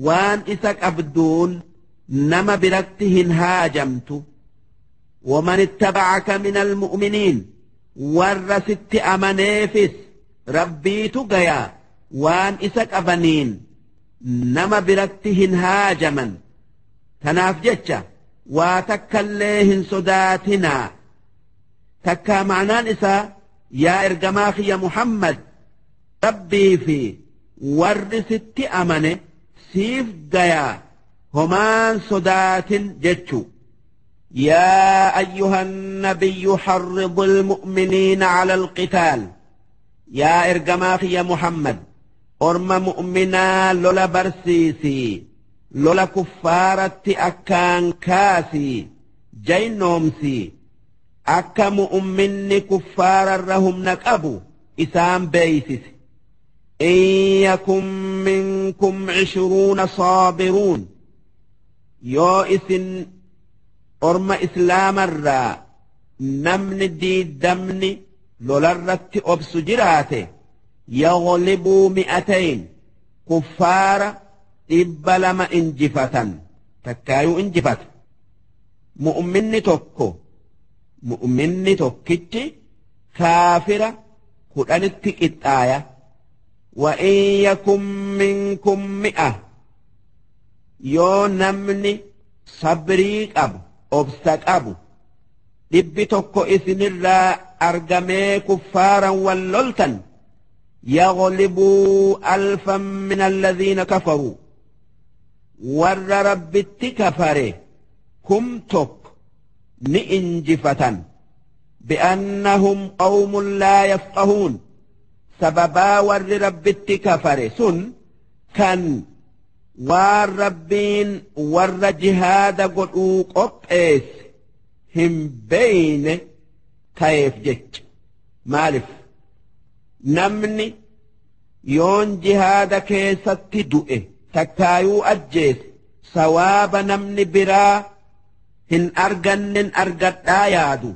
waan isa qabduun nama biratti hin haajamtu. ومن اتبعك من المؤمنين, warra sitti amaneefis Rabbiitu gayaa, waan isa qabaniin nama biratti hin haajaman. Tanaaf jecha waa takkallee hin sodaatinaa. Takkaa ma'anaan isaa, yaa ergamaa kiyya Muhammad, Rabbii fi warri sitti amane siif gayaa, homaan sodaatin jechu. يا أيها النبي حرض المؤمنين على القتال, yaa ergamaa kiyya Muhammad, orma mu'minaa lola barsiisii, lola kuffaaratti akkaan kaasii jaynoomsii, akka mu'minni kuffaararra humna qabu isaan beeysisi. إن يكن منكم 20 صابرون, yoo isin orma islaamarraa namni 20ni lolarratti obsu jiraate, يغلبوا 200, kuffaara 200 injifatan, takkaayuu injifata. Mu'minni tokko, mu'minni tokkichi kaafira 10tti qixxaaya. وإن يكن منكم 100, yoo namni sabrii qabu, obsa qabu 100 isinirraa argamee kuffaaran wal loltan, يغلبوا ألفا من الذين كفروا, warra Rabbitti kafare 1000 ni injifatan. بأنهم قوم لا يفقهون, sababaa warri Rabbitti kafare sun kan waan Rabbiin warra jihaada godhuu qopheesse hin beeyne ta'eef jecha. Maalif namni yoon jihaada keessatti du'e takkaayuu ajjeese sawaaba namni biraa hin argannen argadhaa yaadu,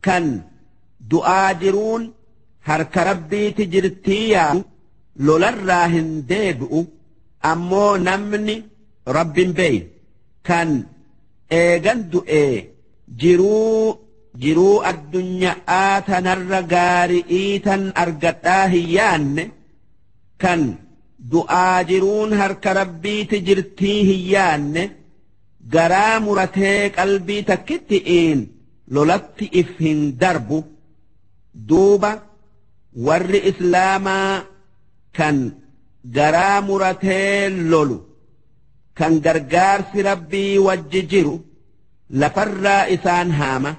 kan du'aa jiruun harka Rabbiiti jirtii yaadu, lolarraa hin deebi'u. Ammoo namni Rabbin beeyi kan eegan du'ee jiruu addunyaa tanarra gaari'ii tan argadhaa hin yaanne, kan du'aa jiruun harka Rabbiiti jirtii hin yaanne, garaa muratee qalbii takkitti'iin lolatti if hin darbu. Duuba warri islaamaa kan garaa muratee lolu, kan gargaarsi Rabbii wajji jiru lafarraa isaan haama.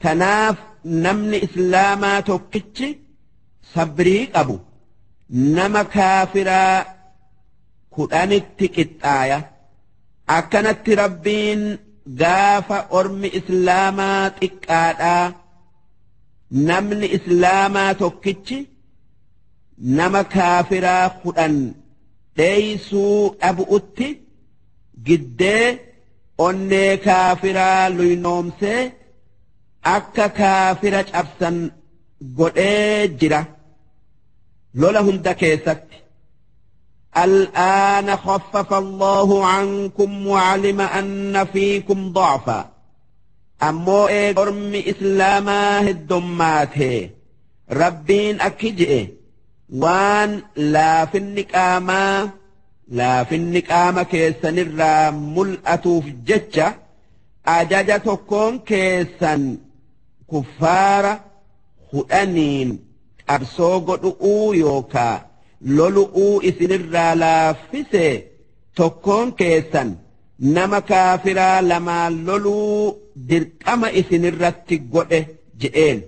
Tanaaf namni islaamaa tokkichi sabrii qabu nama kaafiraa 10tti qixxaaya. Akkanatti Rabbiin gaafa ormi islaamaa xiqqaadhaa namni islaamaa tokkichi nama kaafiraa 10 dheeysuu dhabu'utti giddee onnee kaafiraa luynoomsee akka kaafira cabsan godhee jira lola hunda keessatti. الآن خفف الله عنكم وعلم أن فيكم ضعفا. Ammoo eega ormi islaamaa heddummaate Rabbiin akki je'e. Waan laafinni qaama keessanirraa mul'atuuf jecha ajaja tokkoon keessan kuffaara 10 qabsoo godhu'uu yookaa lolu'uu isinirraa laaffise tokkoon keessan nama kaafiraa 2 loluu dirqama isinirratti godhe je'een.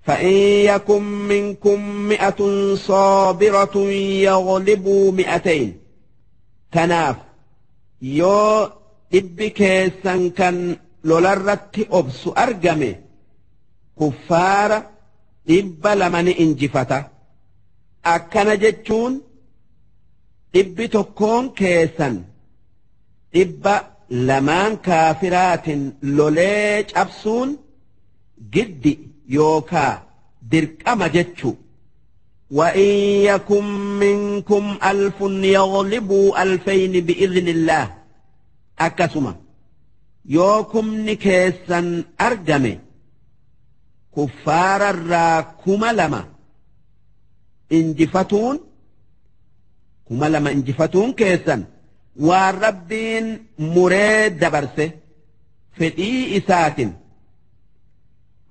فإن يكن منكم 100 صابرة يغلبوا 200. تناف يو إبكيسا كان لولرت أبس أرجمي كفار إب لمن إنجفتا أكن جتشون إب تكون كيسا إب لمن كافرات لوليج أبسون جدي يوكا دركما جتشو. وإن يكن منكم 1000 يغلبوا 2000 بإذن الله. أكسما يوكم نكيسا أرجمي كفار الراكما لما انجفتون كما لما انجفتون كيسا والربين مريد دبرسه فدي إسات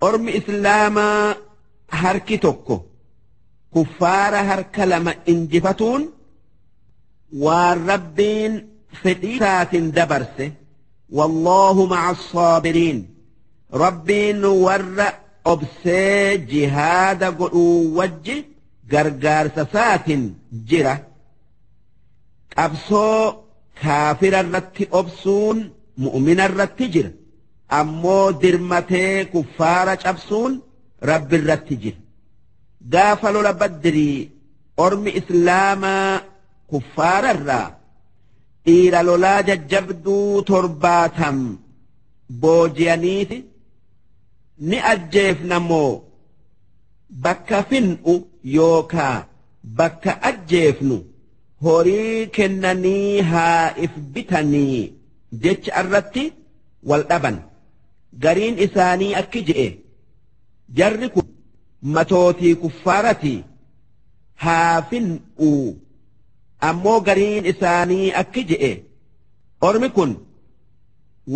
أرم إسلاما هركي توكو كفار هرك لما انجفتون والربين فدي إسات دبرسه. والله مع الصابرين. ربين ور أبسي جهاد قلو وجه غرغار سسات جرة أبسو كافر الرت أبسون مؤمن الرت جر أمو درمتي كفارة أبسون رب الرت جر. غافلوا لبدري أرم إسلاما كفار الرا إيرا لولا ججبدو ترباتم بوجيانيتي ni ajjeefnamoo bakka fin'u yookaa bakka ajjeefnu horii kennanii haa if bitanii jecha irratti wal dhaban. Gariin isaanii akki je'e jarri kun matootii kuffaaratii haa fin'u. Ammoo gariin isaanii akki je'e ormi kun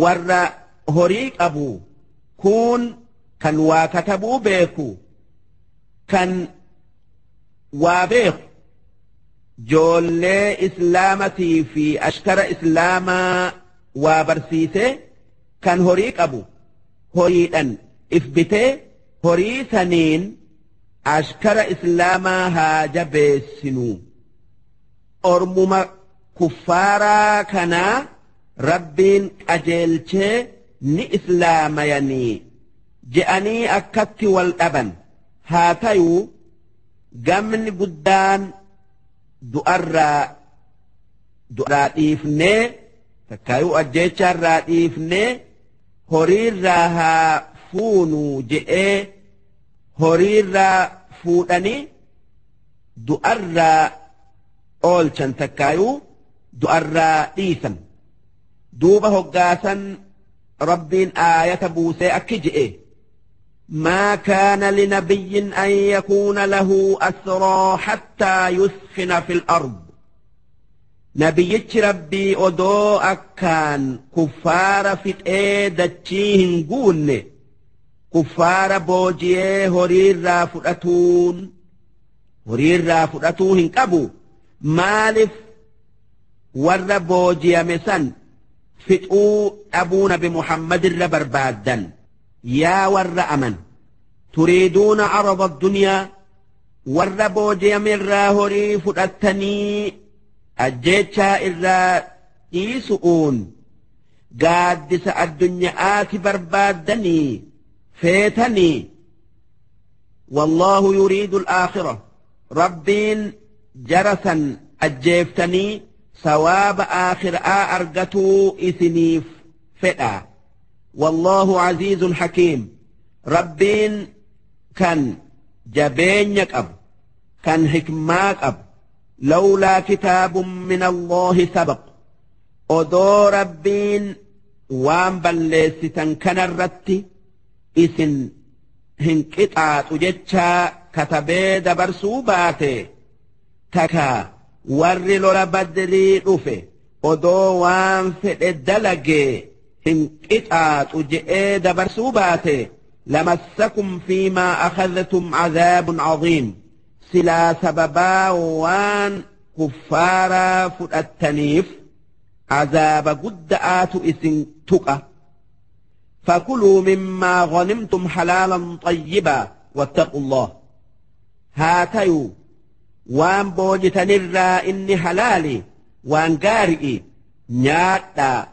warra horii qabu kun kan waa katabuu beeku kan waa beeku joollee islaamatii fi ashkara islaamaa waa barsiisee kan horii qabu horiidhan if bitee horii saniin ashkara islaamaa haa jabeessinu. Ormuma kuffaaraa kanaa rabbiin qajeelchee ni islaamayanii je'anii akkatti wal dhaban. Haa tayuu gamni guddaan du'arraa dhiifnee takkaayuu ajjeecharraa dhiifnee horiirraa haa fuunuu je'ee horiirraa fuudhanii du'arraa oolchan takkaayuu du'arraa dhiisan. Duuba hoggaasan ربين آية بوسى أكجئ ما كان لنبي أن يكون له أسرى حتى يسخن في الأرض. نبي ربي أدو أكان كفار فتئ دتشيهن قون كفار بوجيه هرير فرأتون كبو مالف ور بوجيه مسن فتؤوا أبونا بمحمد الربربادا يا ور أمن تريدون عرض الدنيا ور بوجي من راهري فرأتني أجيتشا إرا إيسؤون قادس الدنيا آت بربادني فيتني. والله يريد الآخرة. ربين جرسا أجيفتني ثواب آخر أرجتو إثنيف فئة. والله عزيز حكيم. ربين كان جبينك أب كان حكماك أب. لولا كتاب من الله سبق أدو ربين وان بلستن كان الرت إثن هنكتات وجتشا Katabee dabarsuu baate takka warri lola Badrii dhufe odoo waan fedhe dalagee hin qixaaxu je'ee dabarsuu baate, lamassakum fiimaa akhadhtum cadaabun cadiim, silaa sababaa waan kuffaaraa fudhattaniif azaaba gudda'aatu isin tuqa. فكلوا مما غنمتم حلالا طيبا واتقوا الله. Haa tayuu waan boojitanirraa inni halaali waan gaari'i nyaadhaa,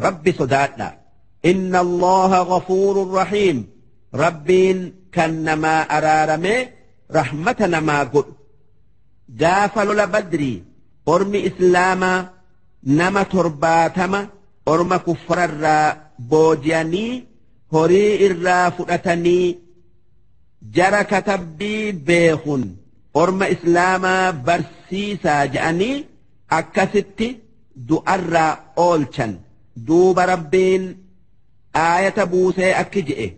Rabbi sodaadhaa. إن الله غفور رحيم. Rabbiin kan namaa araaramee rahmata namaa godhu. Gaafa lola Badrii ormi Islaamaa nama 70 orma kuffararraa booji'anii horii irraa fudhatanii, jara katabbii beekun orma Islaamaa barsiisaa je'anii akkasitti du'arraa oolchan. Duuba Rabbiin aayata buusee akki je'e: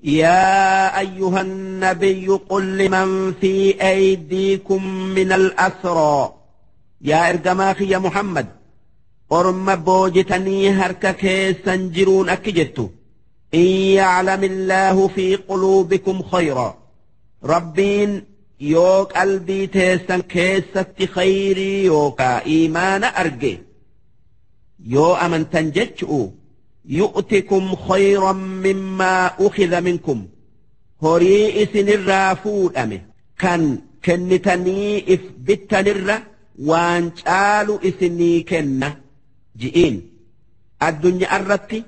يا أيها النبي قل لمن في أيديكم من الأسرى. Yaa ergamaa kiyya Muhammad, orma boojitanii harka keessan jiruun akki jettu: إن يعلم الله في قلوبكم خيرا, Rabbiin yoo qalbii teessan keessatti khayrii yookaa iimaana arge, yoo amantan jechu'u, يؤتكم خيرا مما أخذ منكم, horii isinirraa fuudhame kan kennitanii if bittanirra waan caalu isinii kenna ji'iin. Addunyaa irratti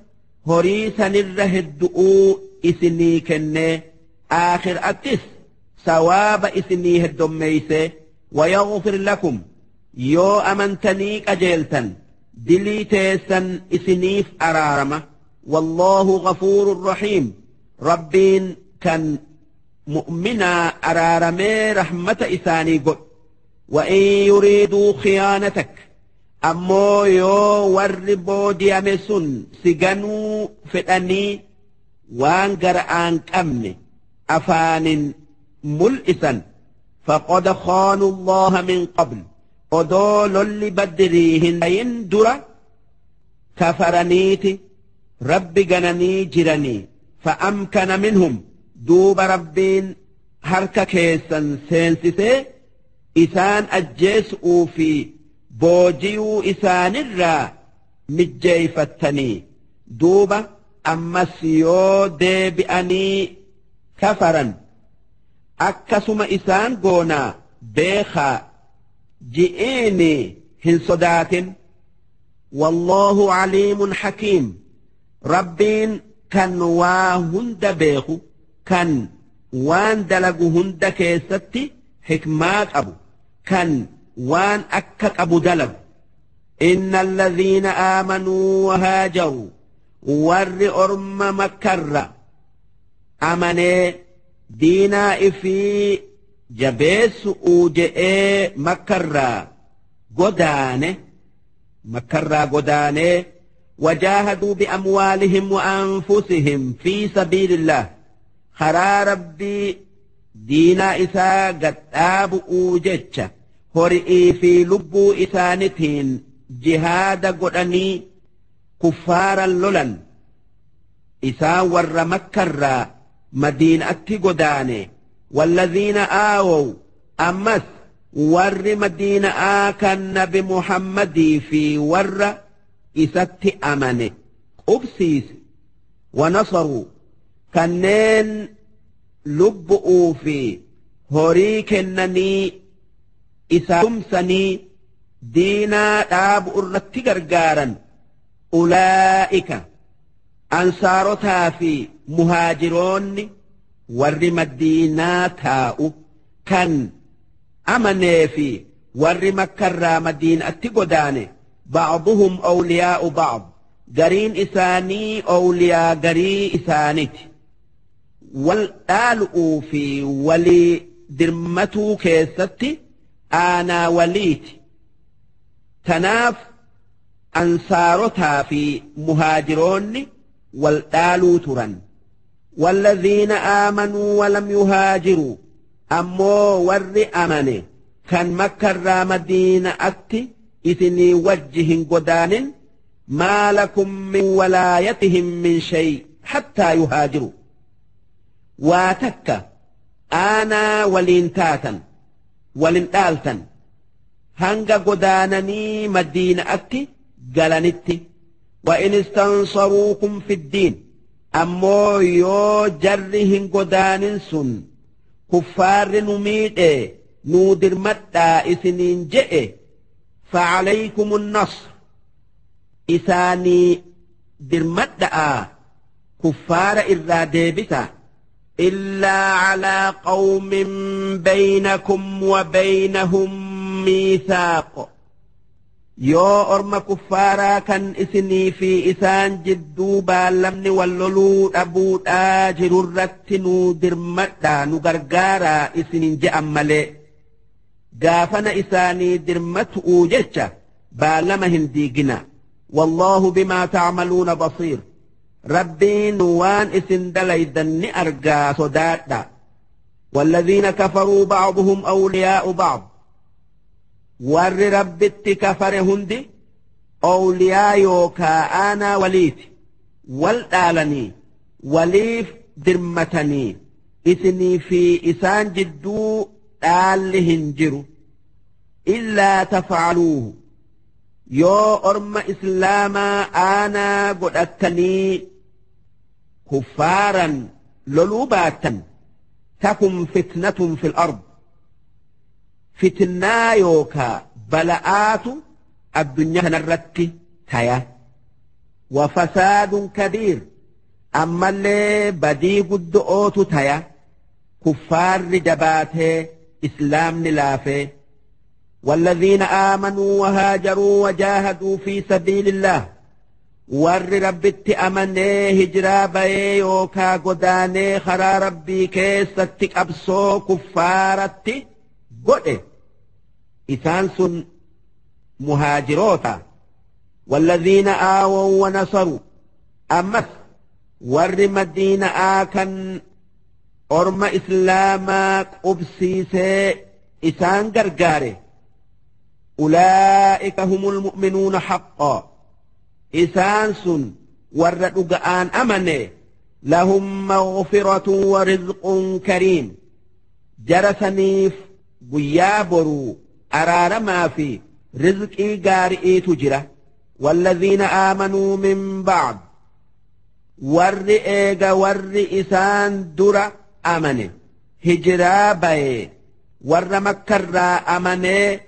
horii sanirra heddu'uu isinii kennee, aakhiraattis sawaaba isinii heddommeeyse. ويغفر لكم, yoo amantanii qajeeltan dilii teessan isiniif araarama. والله غفور رحيم. Rabbiin kan mu'minaa araaramee rahmata isaanii godhu. وإن يريدوا خيانتك, ammoo yoo warri booji'ame sun si ganuu fedhanii waan gara'aan qabne afaanin mul'isan, فقد خانوا الله من قبل, odoo lolli Badrii hin tayin dura kafaraniiti Rabbi gananii jiranii. فأمكن منهم, duuba Rabbiin harka keessan seensisee isaan ajjeesuu fi boojiyuu isaanirraa mijjeeyfattanii. Duuba ammas yoo deebi'anii kafaran akkasuma isaan goonaa beekaa ji'iini, hin sodaatin. والله عليم حكيم. Rabbiin kan waa hunda beeku, kan waan dalagu hunda keessatti hikmaa qabu, kan waan akka qabu dalagu. إن الذين آمنوا وهاجروا, warri orma Makkarra amanee diinaa ifii jabeessu'uu je'ee Makkarraa godaane, Makkarraa godaanee, وجاهدوا بأموالهم وأنفسهم في سبيل الله, karaa Rabbii diinaa isaa gadhaabu'uu jecha hori'ii fi lubbuu isaanitiin jihaada godhanii kuffaaran lolan, isaan warra Makkarraa Madiinatti godaane. والذين آووا, ammas warri Madiina'aa kan Nabi Muhammadii fi warra isatti amane qubsiise, ونصروا, kanneen lubbu'uu fi horii kennanii isaa tumsanii diinaa dhaabu irratti gargaaran, أولئك, ansaarotaa fi muhaajiroonni warri Madiinaa taa'u kan amanee fi warri Makkarraa Madiinatti godaane, بعضهم أولياء بعض, gariin isaanii awliyaa garii isaaniti. Wal dhaalu'uu fi walii dirmatuu keessatti aanaa waliiti. Tanaaf ansaarotaa fi muhaajiroonni wal dhaaluu turan. والذين آمنوا ولم يهاجروا, Ammoo warri amane kan Makkarraa Madiina'atti isinii wajji hin godaanin, maa lakum min walaayatihim min shay hattaa yuhaajiru, waa takka aanaa waliin taatan walin dhaaltan hanga godaananii Madiina'atti galanitti. Wa in istansaruukum fiddiin, ammoo yoo jarri hin godaanin sun kuffaarri nu miidhe nuu dirmadhaa isiniin je'e, فعليكم النصر, isaanii dirmadha'a, kuffaara irraa deebisa, إلا على قوم بينكم وبينهم ميثاق. Yoo orma kuffaaraa kan isinii fi isaan jidduu baallamni wal loluu dhabuudhaa jirurratti nuu dirmadhaa, nu gargaaraa isinin je'an malee, gaafana isaanii dirmatu'uu jecha baallama hin diigina. والله بما تعملون بصير. Rabbiin waan isin dalaydan ni argaa, sodaadha. والذين كفروا بعضهم أولياء بعض. Warri Rabbitti kafare hundi awliyaa yookaa aanaa waliiti, wal dhaalanii waliif dirmatanii. Isinii fi isaan jidduu dhaalli hin jiru. إلا تفعلوه, yoo orma Islaamaa aanaa godhattanii kuffaaran loluu baattan, تكن فتنة في الأرض, fitnaa yookaa bala'aatu addunyaa kanarratti taya, وفساد كبير, ammallee badii guddo'ootu taya, kuffaarri jabaatee Islaamni laafee. والذين آمنوا وهاجروا وجاهدوا في سبيل الله, warri Rabbitti amanee hijiraa bayee yookaa godaanee karaa Rabbii keessatti qabsoo kuffaaratti godhe, isaan sun muhaajiroota. والذين آووا ونصروا, ammas warri Madiina'aa kan orma Islaamaa qubsiisee isaan gargaare, أولئك هم المؤمنون حقا, isaan sun warra dhuga'aan amane. لهم مغفرة ورزق كريم. Jara saniif guyyaa boruu araaramaa fi rizqii gaari'iitu jira. والذين آمنوا من بعد, warri eega warri isaan dura amane hijiraa baye warra Makkarraa amanee,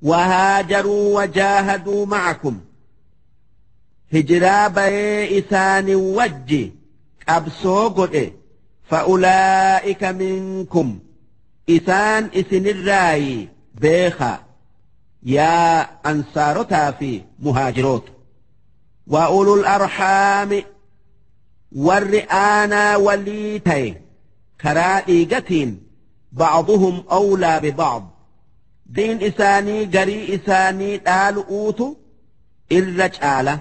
وهاجروا وجاهدوا معكم, hijiraa bayee isaani wajji qabsoo godhe, فأولئك منكم, isaan isinirraayi beeka, yaa ansaarotaa fi muhaajiroota. وأولو الأرحام, warri aanaa walii ta'e karaa dhiigatiin, بعضهم أولى ببعض, diin isaanii garii isaanii dhaalu'uutu irra caala.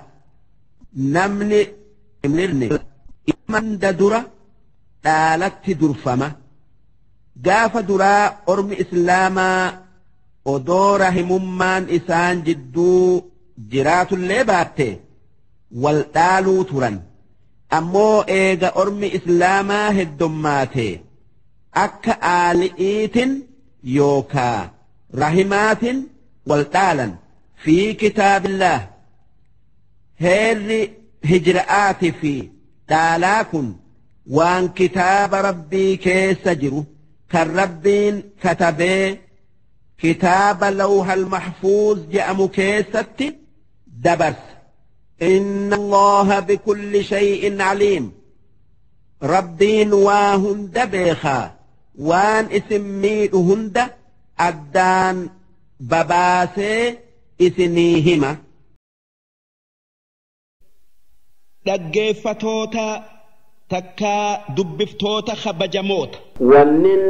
Namni hunda dura dhaalatti durfama. Gaafa duraa ormi Islaamaa odoo rahimummaan isaan jidduu jiraatullee baatte wal dhaaluu turan. Ammoo eega ormi Islaamaa heddommaate akka aali'iitin yookaa rahimaatin wal dhaalan. في كتاب الله, heerri hijra'aati fi dhaalaa kun waan kitaaba Rabbii keessa jiru kan Rabbiin katabee kitaaba Lawhal Maxfuuz je'amu keessatti dabarse. إن الله بكل شيء عليم. Rabbiin waa hunda beekaa, waan isin miidhu hunda addaan babaasee isinii hima. Dhaggeeffatoota takkaa dubbiftoota kabajamoota. Wannin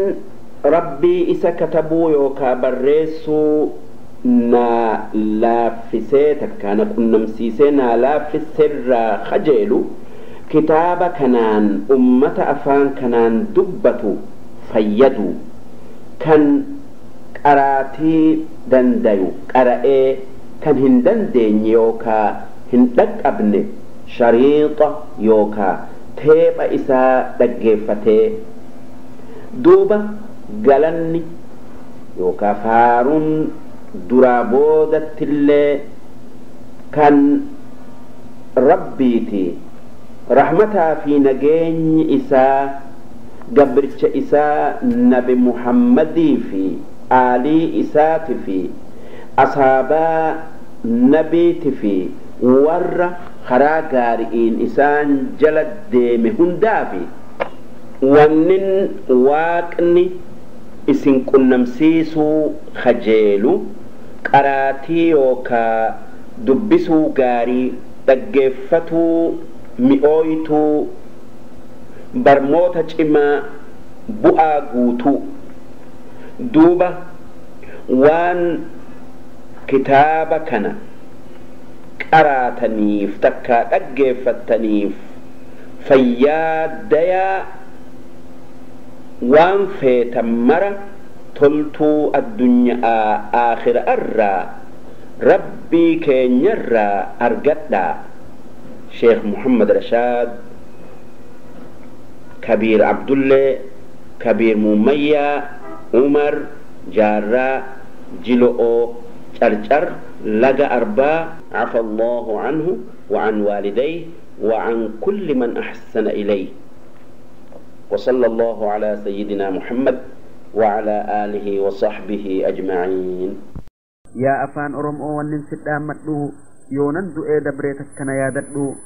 Rabbii isa katabuu yookaa barreessuu naa laaffisee takkaa na qunnamsiisee naa laaffiserraa kajeelu kitaaba kanaan ummata afaan kanaan dubbatu Fayyadu kan qaraatii dandayu qara'ee, kan hin dandeenye yookaa hin dhaqqabne shariixa yookaa teepha isaa dhaggeeffatee. Duuba galanni yookaa faaruun duraa boodattillee kan Rabbiiti. Rahmataa fi nageenyi isaa gabricha isaa Nabi Muhammadii fi aalii isaati fi asaabaa nabiiti fi warra karaa gaari'iin isaan jala deeme hundaafi. Wannin Waaqni isin qunnamsiisuu kajeelu qaraatii yookaa dubbisuu gaarii, dhaggeeffatuu mi'ooytuu, barmoota cimaa bu'aa guutuu. Duuba waan kitaaba kana qaraataniif takkaa dhaggeeffattaniif fayyaa dayaa. Waan feetan mara toltuu addunyaa aakhira irraa Rabbii keenyarraa argadhaa. Sheekh Muhammad Rashaad Kabiir Abdullee Kabiir Muummayyaa Umar Jaarraa Jilo'oo, Carcar, Laga Arbaa. عفى الله عنه وعن والديه وعن كل من أحسن إليه، وصلى الله على سيدنا محمد وعلى آله وصحبه أجمعين. Yaa afaan Oromoo, wannin si dhaammadhu, yoonan du'ee dabree takkana yaadadhu.